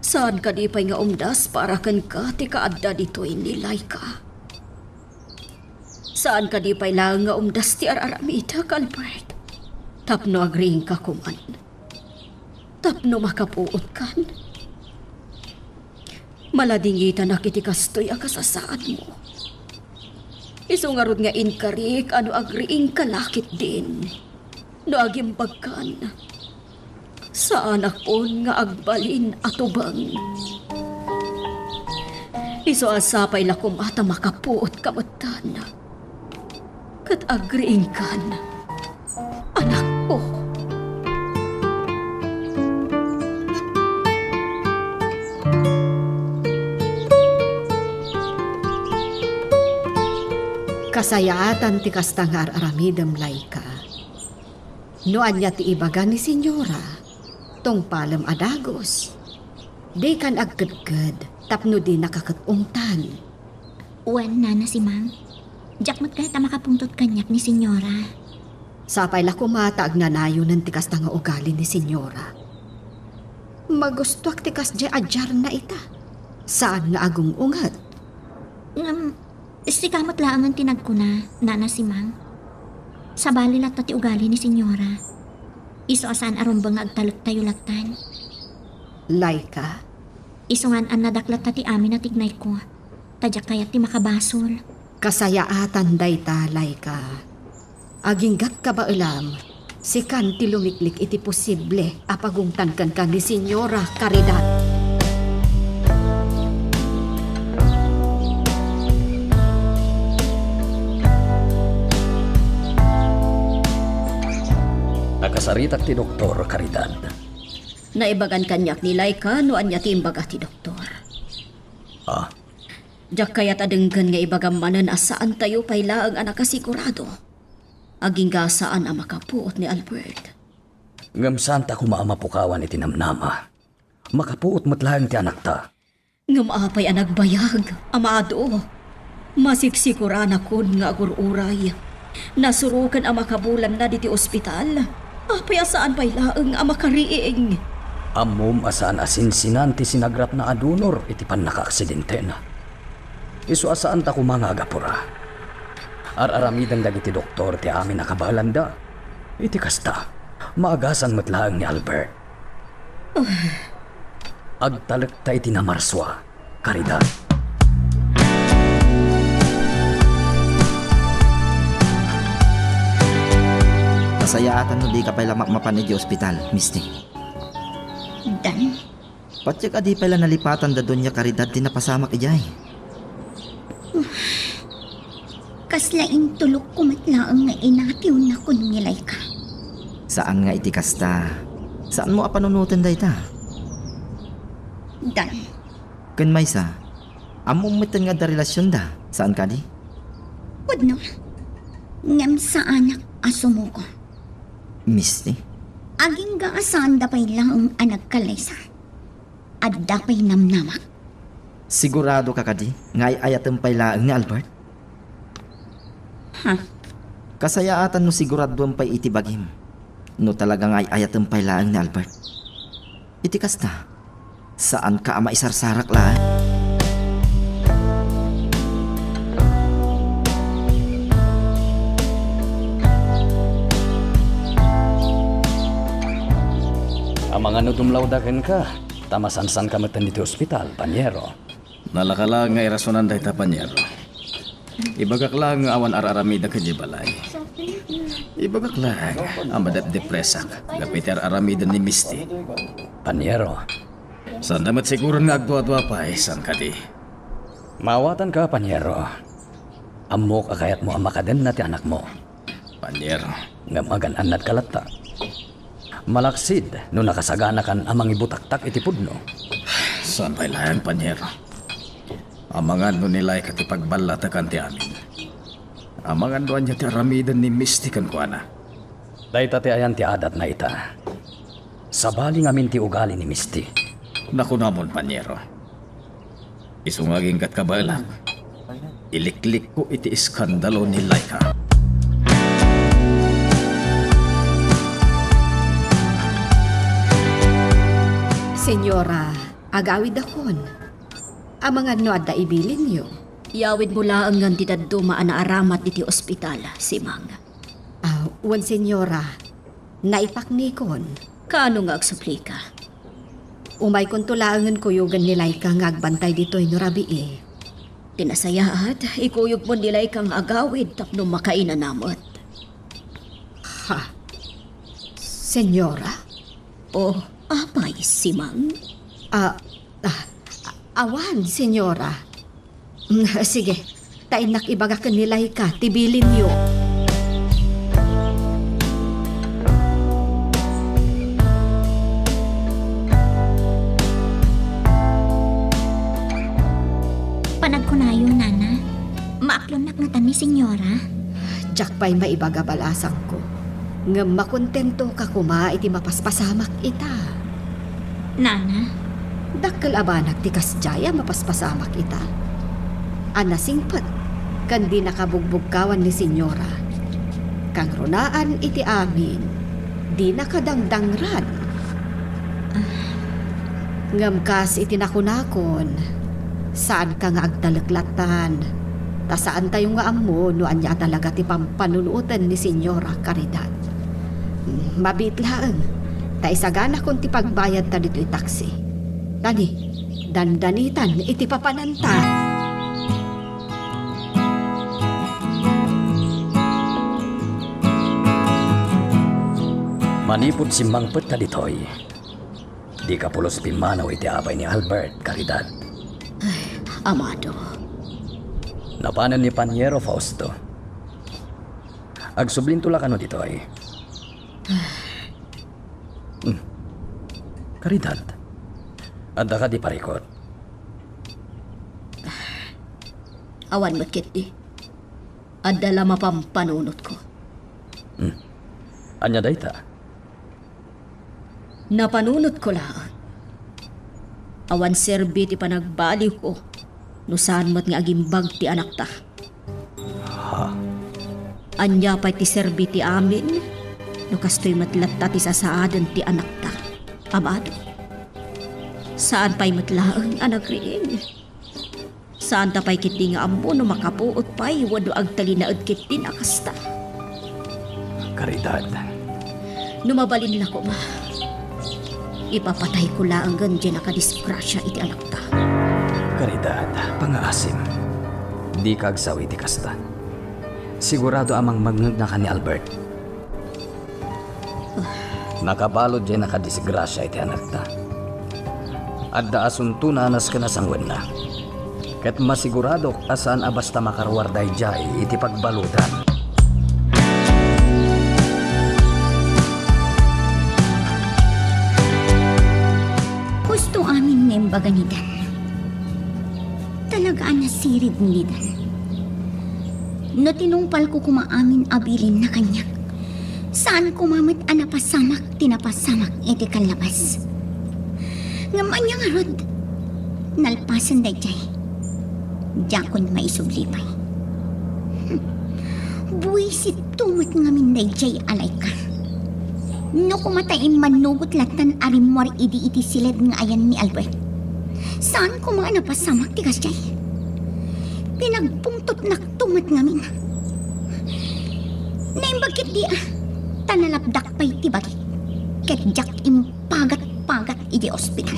Saan kadi pay nga umdas para kenka ti kaadda ditoy ni Laika? Saan kadi pay laeng nga umdas ti ar-aramidek, Albert? Tapno agriingka koman. Tapno makapuotkan. Maladingitanak iti kastoy a kasasaadmo. Isu ngarud nga inkarik a no agriingka la ketdin. No agimbagkan, saanakon nga agbalin a tubeng. Isu a sapay la koma ta makapuotka metten. Ket agriingkan, anakko. Kasayaatan ti kasta nga ar-aramidem, Laika. No ania ti ibaga ni Senyora, tungpalem a dagus. Dikan agkedked tapno dinaka ket ungtan. Wen, Nana Simang. Diak met kayat a makapungtot kaniak ni Senyora. Sapay la koma ta agnanayonen ti kasta nga ugali ni Senyora. Magustuak ti kasdiay a diarna ita. Saan nga agung-unget. Ngem, sika met laengen ti nagkuna, Nana Simang. Sabali latta ti ugali ni Senyora. Isu a saan a rumbeng nga agtalektayo lattan. Laika? Isu nga an-annadak latta ti amin a tignayko. Ta diak kayat ti makabasol. Kasayaatan dayta, Laika. Aginggat kabaelam, sikan ti lumiklik iti posible a pagungtan kenka ni Senyora Caridad. Nakasaritak ti doktor, Caridad. Naibagan kaniak ni Laika no ania ti imbaga ti doktor. Ah? Diak kayat a denggen nga ibagam manen a saantayo pay laeng a nakasigurado. Agingga saan a makapuot ni Albert. Ngem saanta koma a mapukawan iti namnama. Makapuot met laeng ti anakta. Ngem apay a nagbayag, Amado? Masigsiguranakon nga agur-uray. Nasuroken a makabulanna diti ospital. Apay a saan pay laeng a makariing? Ammom a saan a sinsinan ti sinagratna a donor iti pannakaaksidentena. Isu a saanta koma nga agapura. Ar-aramiden dagiti doktor ti amin a kabaelanda. Iti kasta, maagasan met laeng ni Albert. Agtalekta iti namarsua, Caridad. Nasayaatan no dika pay la mapmapan idiay ospital, Misty. Dan. Patiek a di pay la nalipatan da Doña Caridad ti napasamak idiay. Kasla intulokko met laeng nga inatiwna kun ni Laika. Saan nga iti kasta. Saanmo a panunoten dayta? Dan. Ken maysa, ammom metten nga adda relasionda, saan kadi? Pudno. Ngem saanak a sumuko. Misty? Agingga a saanda pay laeng a nagkalaysa. Adda pay namnamak. Sigurado ka kadi nga ay-ayatem pay laeng ni Albert? Ha? Kasayaatan no siguraduem pay iti bagim. No talaga nga ay-ayatem pay laeng ni Albert. Iti kasta, saanka a maisarsarak laeng? Amangan no dumlawda kenka, ta masansanka metten iti ospital, Paniero. Nalaka laeng nga irasonan dayta, Paniero. Ibagak laeng nga awan ar-aramidek idiay balay. Ibagak laeng a madepdepresak gapu iti ar-aramiden ni Misty. Paniero. Saanda met siguron nga agduadua pay, saan kadi? Maawatanka, Paniero. Ammok a kayatmo a makadenna ti anakmo. Paniero. Ngem agan-annadka latta. Malaksid no nakasaganakan a mangibutaktak iti pudno. Saan pay laeng, Paniero. Amangan no ni Laika ti pagballatekan ti amin. Amangan no ania ti aramiden ni Misty kenkuana. Dayta ti ayan ti adatna ita. Sabali ngamin ti ugali ni Misty. Nakunamon, Paniero. Isu nga aginggat kabaelak, iliklikko iti iskandalo ni Laika. Senyora, agawidakon. Amangan no adda ibilinyo. Yawidmo laeng ngan ti dadduma a naaramat iti ospital, Simang. Ah, wen, Senyora. Naipaknikon. Kaano nga agsuplika? Umaykonto laengen kuyogen ni Laika nga agbantay ditoy no rabii. Ti nasayaat, ikuyogmon ni Laika nga agawid tapno makainanamet. Ha? Senyora? O, apay, Simang? Ah, ah, awan, Senyora. Mm, sige, ta innak ibaga ken ni Laika ti bilinyo. Panagkunayo, Nana. Maaklonnak ngatan ni Senyora? Diak pay maibaga balasangko. Ngem makontentoka koma iti mapaspasamak ita. Nana? Dakkel a banag ti kasdiay a mapaspasamak ita. A nasingpet ken dinaka bugbugkawan ni Señora. Kangrunaan iti amin, dinaka dangdangran. Ngem kas iti nakunakon, saanka nga agtalek lattan, ta saantayo nga ammo no ania a talaga ti pampanunoten ni Señora Caridad. Mabiit laeng, ta isaganakon ti pagbayadta ditoy taksi. Tani, dandanitan iti papananta. Manipud simmangpetka ditoy, dika pulos pimmanaw iti abay ni Albert, Caridad. Ay, amado. Napanen ni Paniero, Fausto. Agsublinto la kano ditoy. Hmm. Caridad, adda kadi parikut? Awan met ketdi. Adda la mapampanunotko. Hmm. Ania dayta? Napanunotko laeng. Awan serbi ti panagbaliwko no saan met nga agimbag ti anakta. Ha? Ania pay ti serbi ti amin no kastoy met latta ti sasaaden ti anakta, amado? Saan pay met laeng a nagriing. Saanta pay ketdi nga ammo no makapuot pay wenno agtalinaed ketdin a kasta. Caridad. No mabalin la koma, ipapatayko laengen diay nakadisgrasia iti anakta. Caridad, pangaasim. Dika agsawi iti kasta. Sigurado a mangmangngegna ken ni Albert. Nakabalud diay nakadisgrasia iti anakta. Adda asunto a nasken a sanguenna. Ket masiguradok a saan a basta makaruar daydiay iti pagbaludan. Husto amin nga imbaga ni Dan. Talaga a nasirig ni Dan. No tinungpalko koma amin a bilinna kaniak, saan koma met a napasamak ti napasamak iti kallabas. Ngem ania ngarud? Nalpasen daydiay, diakon maisubli pay. Buisit to met ngamin daydiay a layka. No koma ta immanugot lattan a rimmuar idi iti siled nga ayan ni Albert, saan koma a napasamak ti kasdiay. Pinagpungtotnak to met ngamin. Naimbag ketdi a ta nalapdak pay ti bagik ket diak impagat-pagat iti ospital.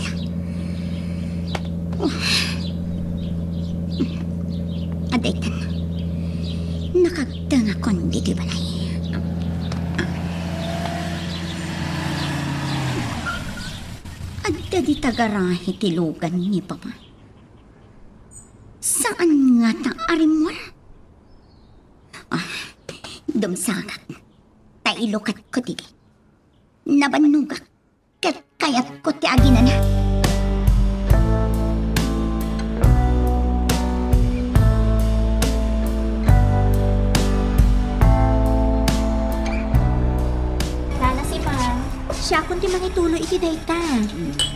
Adaytan, nakagtengakon ditoy balay. Adda dita garahe ti lugan ni Papa. Saan ngata a rimmuar? Ah, dumsakak. Ta ilukatko ti gayam. Nabannogak ket kayatko ti aginana. Nana Simang, siakon ti mangituloy iti dayta.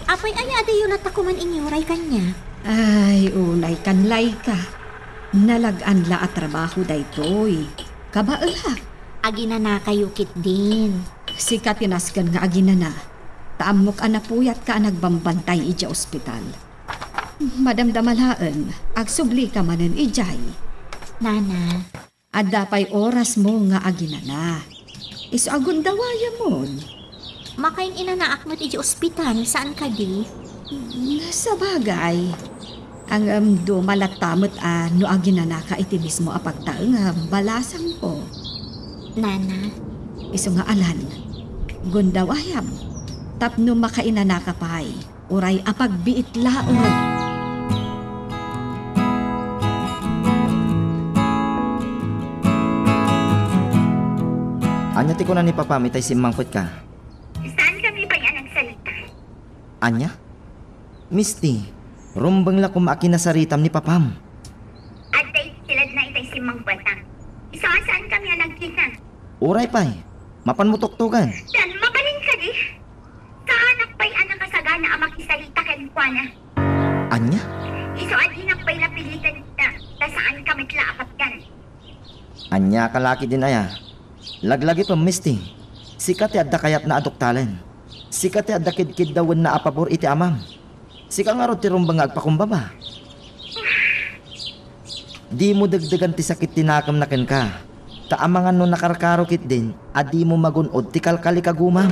Apay aya a diyo latta koman inyuray kaniak? Ay, unay kan layka. Nalag-an la a trabaho daytoy. Kabaelak. Aginanakayo ketdin. Sika ti nasken nga aginana. Ta ammok a napuyatka a nagbambantay idiay ospital. Madamdama laeng, agsublika manen idiay. Nana. Adda pay orasmo nga aginana. Isu a gundawayamon. Makain-inanaak met idiay ospital, saan kadi? Sabagay. Ngem duma latta met a no aginanaka iti mismo a pagtaengam, balasangko. Nana. Isu nga alan, gundawayam, tapno makainanaka pay. Uray a pagbiit laeng. Ania ti kuna ni Papam itay simmangpetka? Saankami pay a nagsarita. Ania? Misti, rumbeng la koma a kinasaritam ni Papam. Adda iti siledna itay simmangpetam. Isu a saankami a nagkita. Uray pay. Mapanmo tuktogen. Tan, mabalin kadi? Saanak pay a nakasagana a makisarita kenkuana. Ania? Isu a dinak pay napilitan ta, ta saan ka met la a patgan. Ania ka la ketdin aya? Laglagipem, Misty. Sika ti adda kayatna a duktalen. Sika ti adda kidkiddawenna a pabor iti amam. Sika ngarud ti rumbeng nga agpakumbaba. Dimo degdegan ti sakit ti nakemna kenka. Ta amangan no nakarkaro ketdin a dimo magun-od ti kalkalikagumam.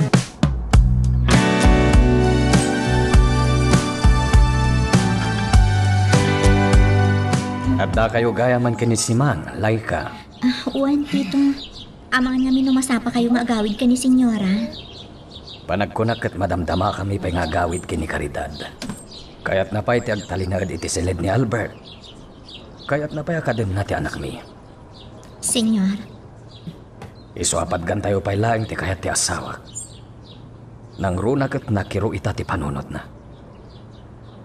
Addakayo gayam ken ni Simang, Laika. Ah, wen, Tito. Amangan ngamin no masapakayo nga agawid ken ni Senyora. Panagkunak ket madamdamakami pay nga agawid ken ni Caridad. Kayatna pay ti agtalinaed iti siled ni Albert. Kayatna pay a kademna ti anakmi. Senyor. Isu a patgantayo pay laeng ti kayat ti asawak. Nangruna ket nakiro ita ti panunotna.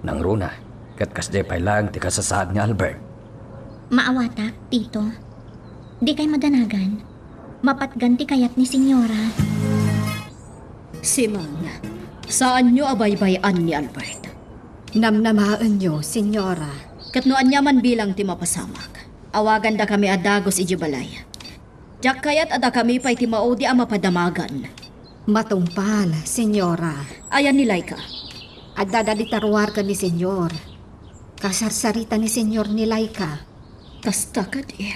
Nangruna, ket kasdiay pay laeng ti kasasaad ni Albert. Maawatak, Tito. Dikay madanagan. Mapatgan ti kayat ni Senyora. Simang, saanyo a baybay-an ni Albert. Namnamaenyo, Senyora. Ket no ania man bilang ti mapasamak, awagandakami a dagus idiay balay. Diak kayat a dakami pay ti maudi a mapadamagan. Matungpal, Senyora. Ayan ni Laika? Adda dita ruar ken ni Senyor. Kasarsarita ni Senyor ni Laika. Kasta kadi?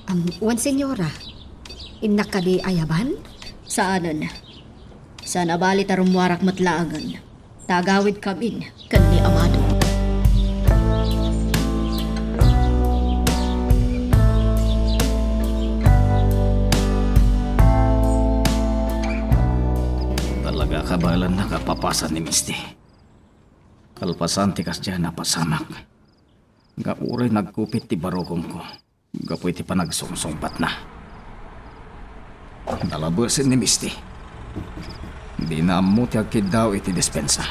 Am, wen, Senyora. Innak kadi ayaban? Saanen. Saan a bali ta rummuarak met laengen. Ta agawidkamin ken ni Amado. Talaga, kabaelannak a papasan ni Misty. Kalpasan ti kasdiay a napasamak, nga uray nagkupit ti barukongko gapu iti panagsungsungbatna. Nalabesen ni Misty. Dina ammo ti agkiddaw iti dispensa.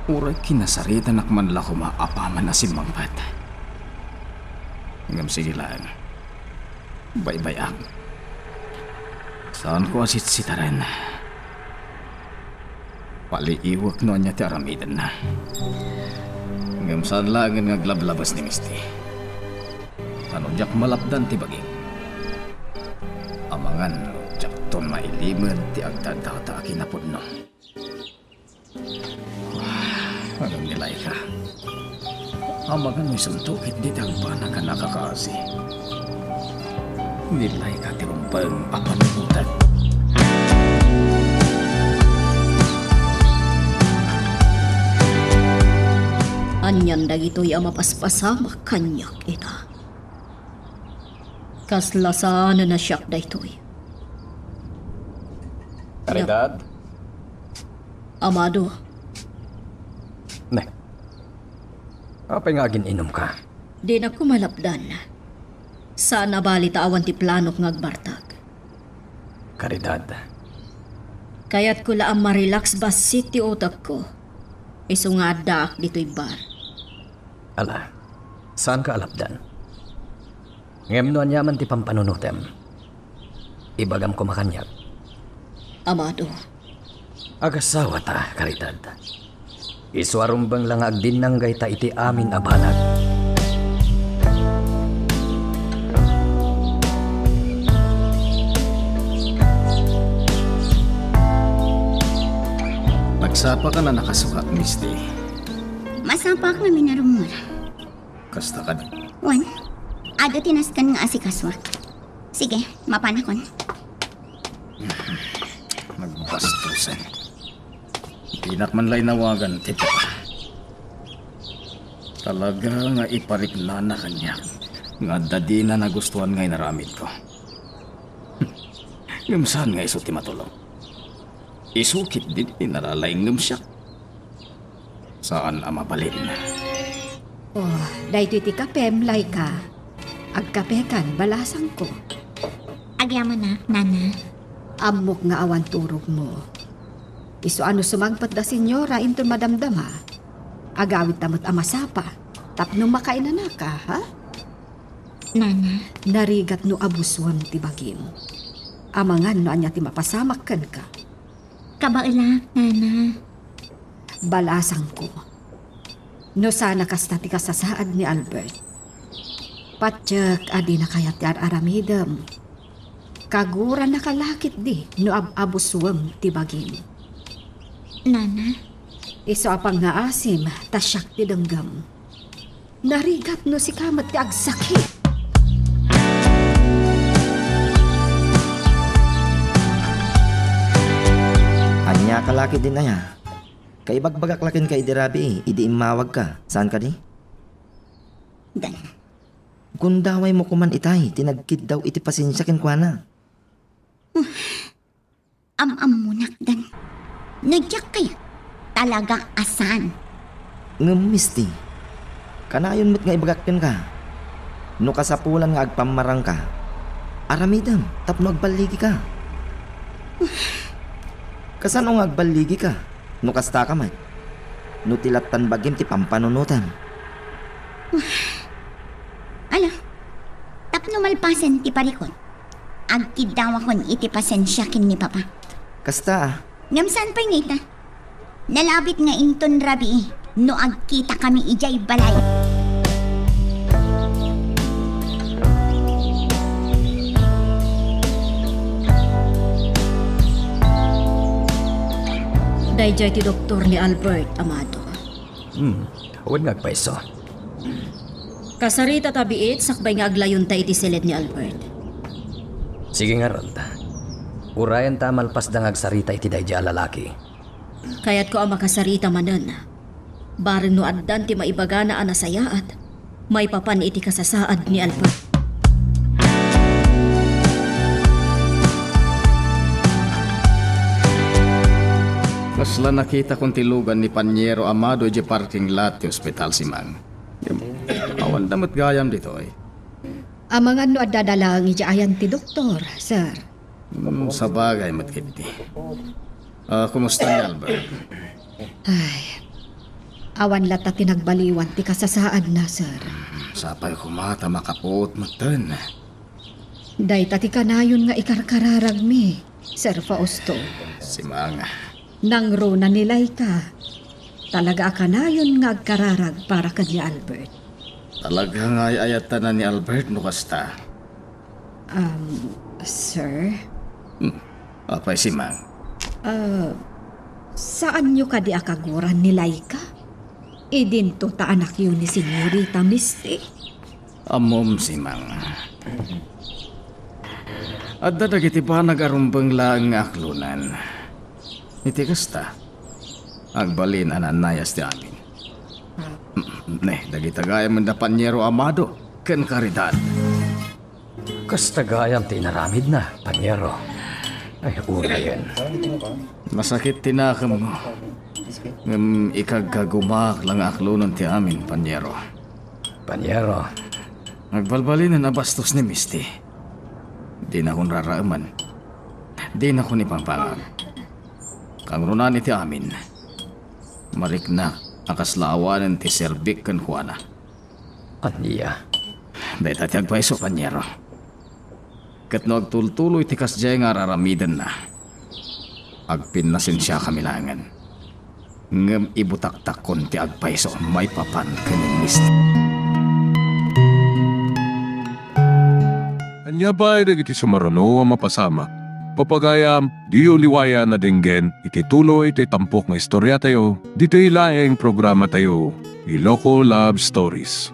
Uray kinasaritanak man la koma apaman a simmangpet. Ngem sige laeng. Baybay-ak. Saanko a sitsitaren. Paliiwek no ania ti aramidenna. Ngem saan laengen nga aglablabes ni Misty. Ta no diak malapdan ti bagik, amangan no diakton mailimed ti agdadata a kinapudno. Ngem ni Laika, amangan no isunto ketdi ti agbanag a nakakaasi. Ni Laika ti rumbeng a panunotek. Anian dagitoy a mapaspasamak kaniak ita? Kasla saanen a siak daytoy. Caridad? Amado. Ne. Apay nga agin-inumka? Dinak koma malapdan. Saan a bali ta awan ti planok nga agbartak. Caridad. Kayatko la a ma-relax bassit ti utekko. Isu nga addaak ditoy bar. Ala, saanka a lapdan. Ngem no aniaman ti pampanunotem, ibagam koma kaniak. Amado. Agasawata, Caridad. Isu a rumbeng la nga agdinnanggayta iti amin a banag. Nagsapaka a nakasukat, Misty? Masapak ngamin a rummuar. Kasta kadi? Wen, adu ti nasken nga asikasoak. Sige, mapanakon. Nagbastusen. Dinak man la inawagan ti papa. Talaga nga ipariknana kaniak nga adda dina nagustuan nga inaramidko. Ngem saan nga isu ti matulong? Isu ketdi ti nalalaingngem siak. Saan a mabalin. Oh, daytoy ti kapem, Laika. Agkapekan, balasangko. Agyamanak, Nana. Ammok nga awan turogmo. Isu a no sumangpet da Senyora inton madamdama, agawidta met a masapa tapno makainanaka, ha? Nana. Narigat no abusuam ti bagim. Amangan no ania ti mapasamak kenka. Kabaelak, Nana. Balasangko. No sana kasta ti kasasaad ni Albert. Patiek a dina kayat ti ar-aramidem. Kagurannaka la ketdi no ab-abusuem ti bagim. Nana? Isu a pangngaasim ta siak ti denggem. Narigat no sika met ti agsakit. Ania ka la ketdin aya? Kaibagbagak la kenka idi rabii, idi immawagka. Saan kadi? Dan. Gundawaymo koman itay ti nagkiddaw iti pasensia kenkuana. Am-ammonak, Dan. No diak kayat, talaga a saan. Ngem, Misty, kanayon met nga ibagak kenka, no kasapulan nga agpammarangka, aramidem tapno agballigika. Kasano nga agballigika no kastaka met? No ti lattan bagim ti pampanunotem. Ala, tapno malpasen ti parikut, agkiddawakon iti pasensia ken ni Papa. Kasta, a. Ngem saan pay nga ita? Nalabit nga inton rabii no agkitakami idiay balay. Daydiay ti doktor ni Albert, Amado. Hmm, awan nga agpayso. Kasaritata biit sakbay nga aglawenta iti siled ni Albert. Sige ngarud. Urayenta a malpasda nga agsarita iti daydiay a lalaki. Kayatko a makasarita manen. Bareng no addan ti maibagana a nasayaat, maipapan iti kasasaad ni Albert. Kasla nakitakon ti lugan ni Paniero Amado idiay parking lot ti ospital, Simang. Ngem awanda met gayam ditoy. Amangan no addada laeng idiay ayan ti doktor, sir. Hmm, sabagay met ketdi. Ah, kumusta ni Albert? Ay, awan latta ti nagbaliwan ti kasasaadna, sir. Sapay koma ta makapuot metten. Dayta ti kanayon nga ikarkararagmi, Sir Fausto. Simang. Nangruna ni Laika. Talaga a kanayon nga agkararag para ken ni Albert. Talaga nga ay-ayatanna ni Albert no kasta. Um, sir? Hmm. Apay, Simang? Ah, saanyo kadi a kaguran ni Laika? Idinto ta anakyo ni Senyorita Misty? Ammom, Simang. Adda dagiti banag a rumbeng laeng nga aklonan. Iti kasta, agbalin a naannayas ti amin. Ne, dagita gayam da Paniero Amado ken Caridad. Kasta gayam ti inaramidna, Paniero. Ay, urayen. Masakit ti nakemmo. Ngem ikagkagumaak la nga aklonen ti amin, Paniero. Paniero. Agbalbalinen a bastos ni Misty. Dinakon raraemen. Dinakon ipangpangag. Kangrunan iti amin. Mariknak a kasla awanen ti serbik kenkuana. Ania? Dayta ti agpayso, Paniero. Ket no agtultuloy ti kasdiay nga ar-aramidenna, agpinnasensiakami laengen. Ngem ibutaktakkon ti agpayso maipapan ken ni Misty. Ania pay dagiti sumaruno a mapasamak? Pagayam, diyo liwayan a denggen iti tuloy ti tampok nga istoriatayo, ditoy laeng programatayo, Iloko Love Stories.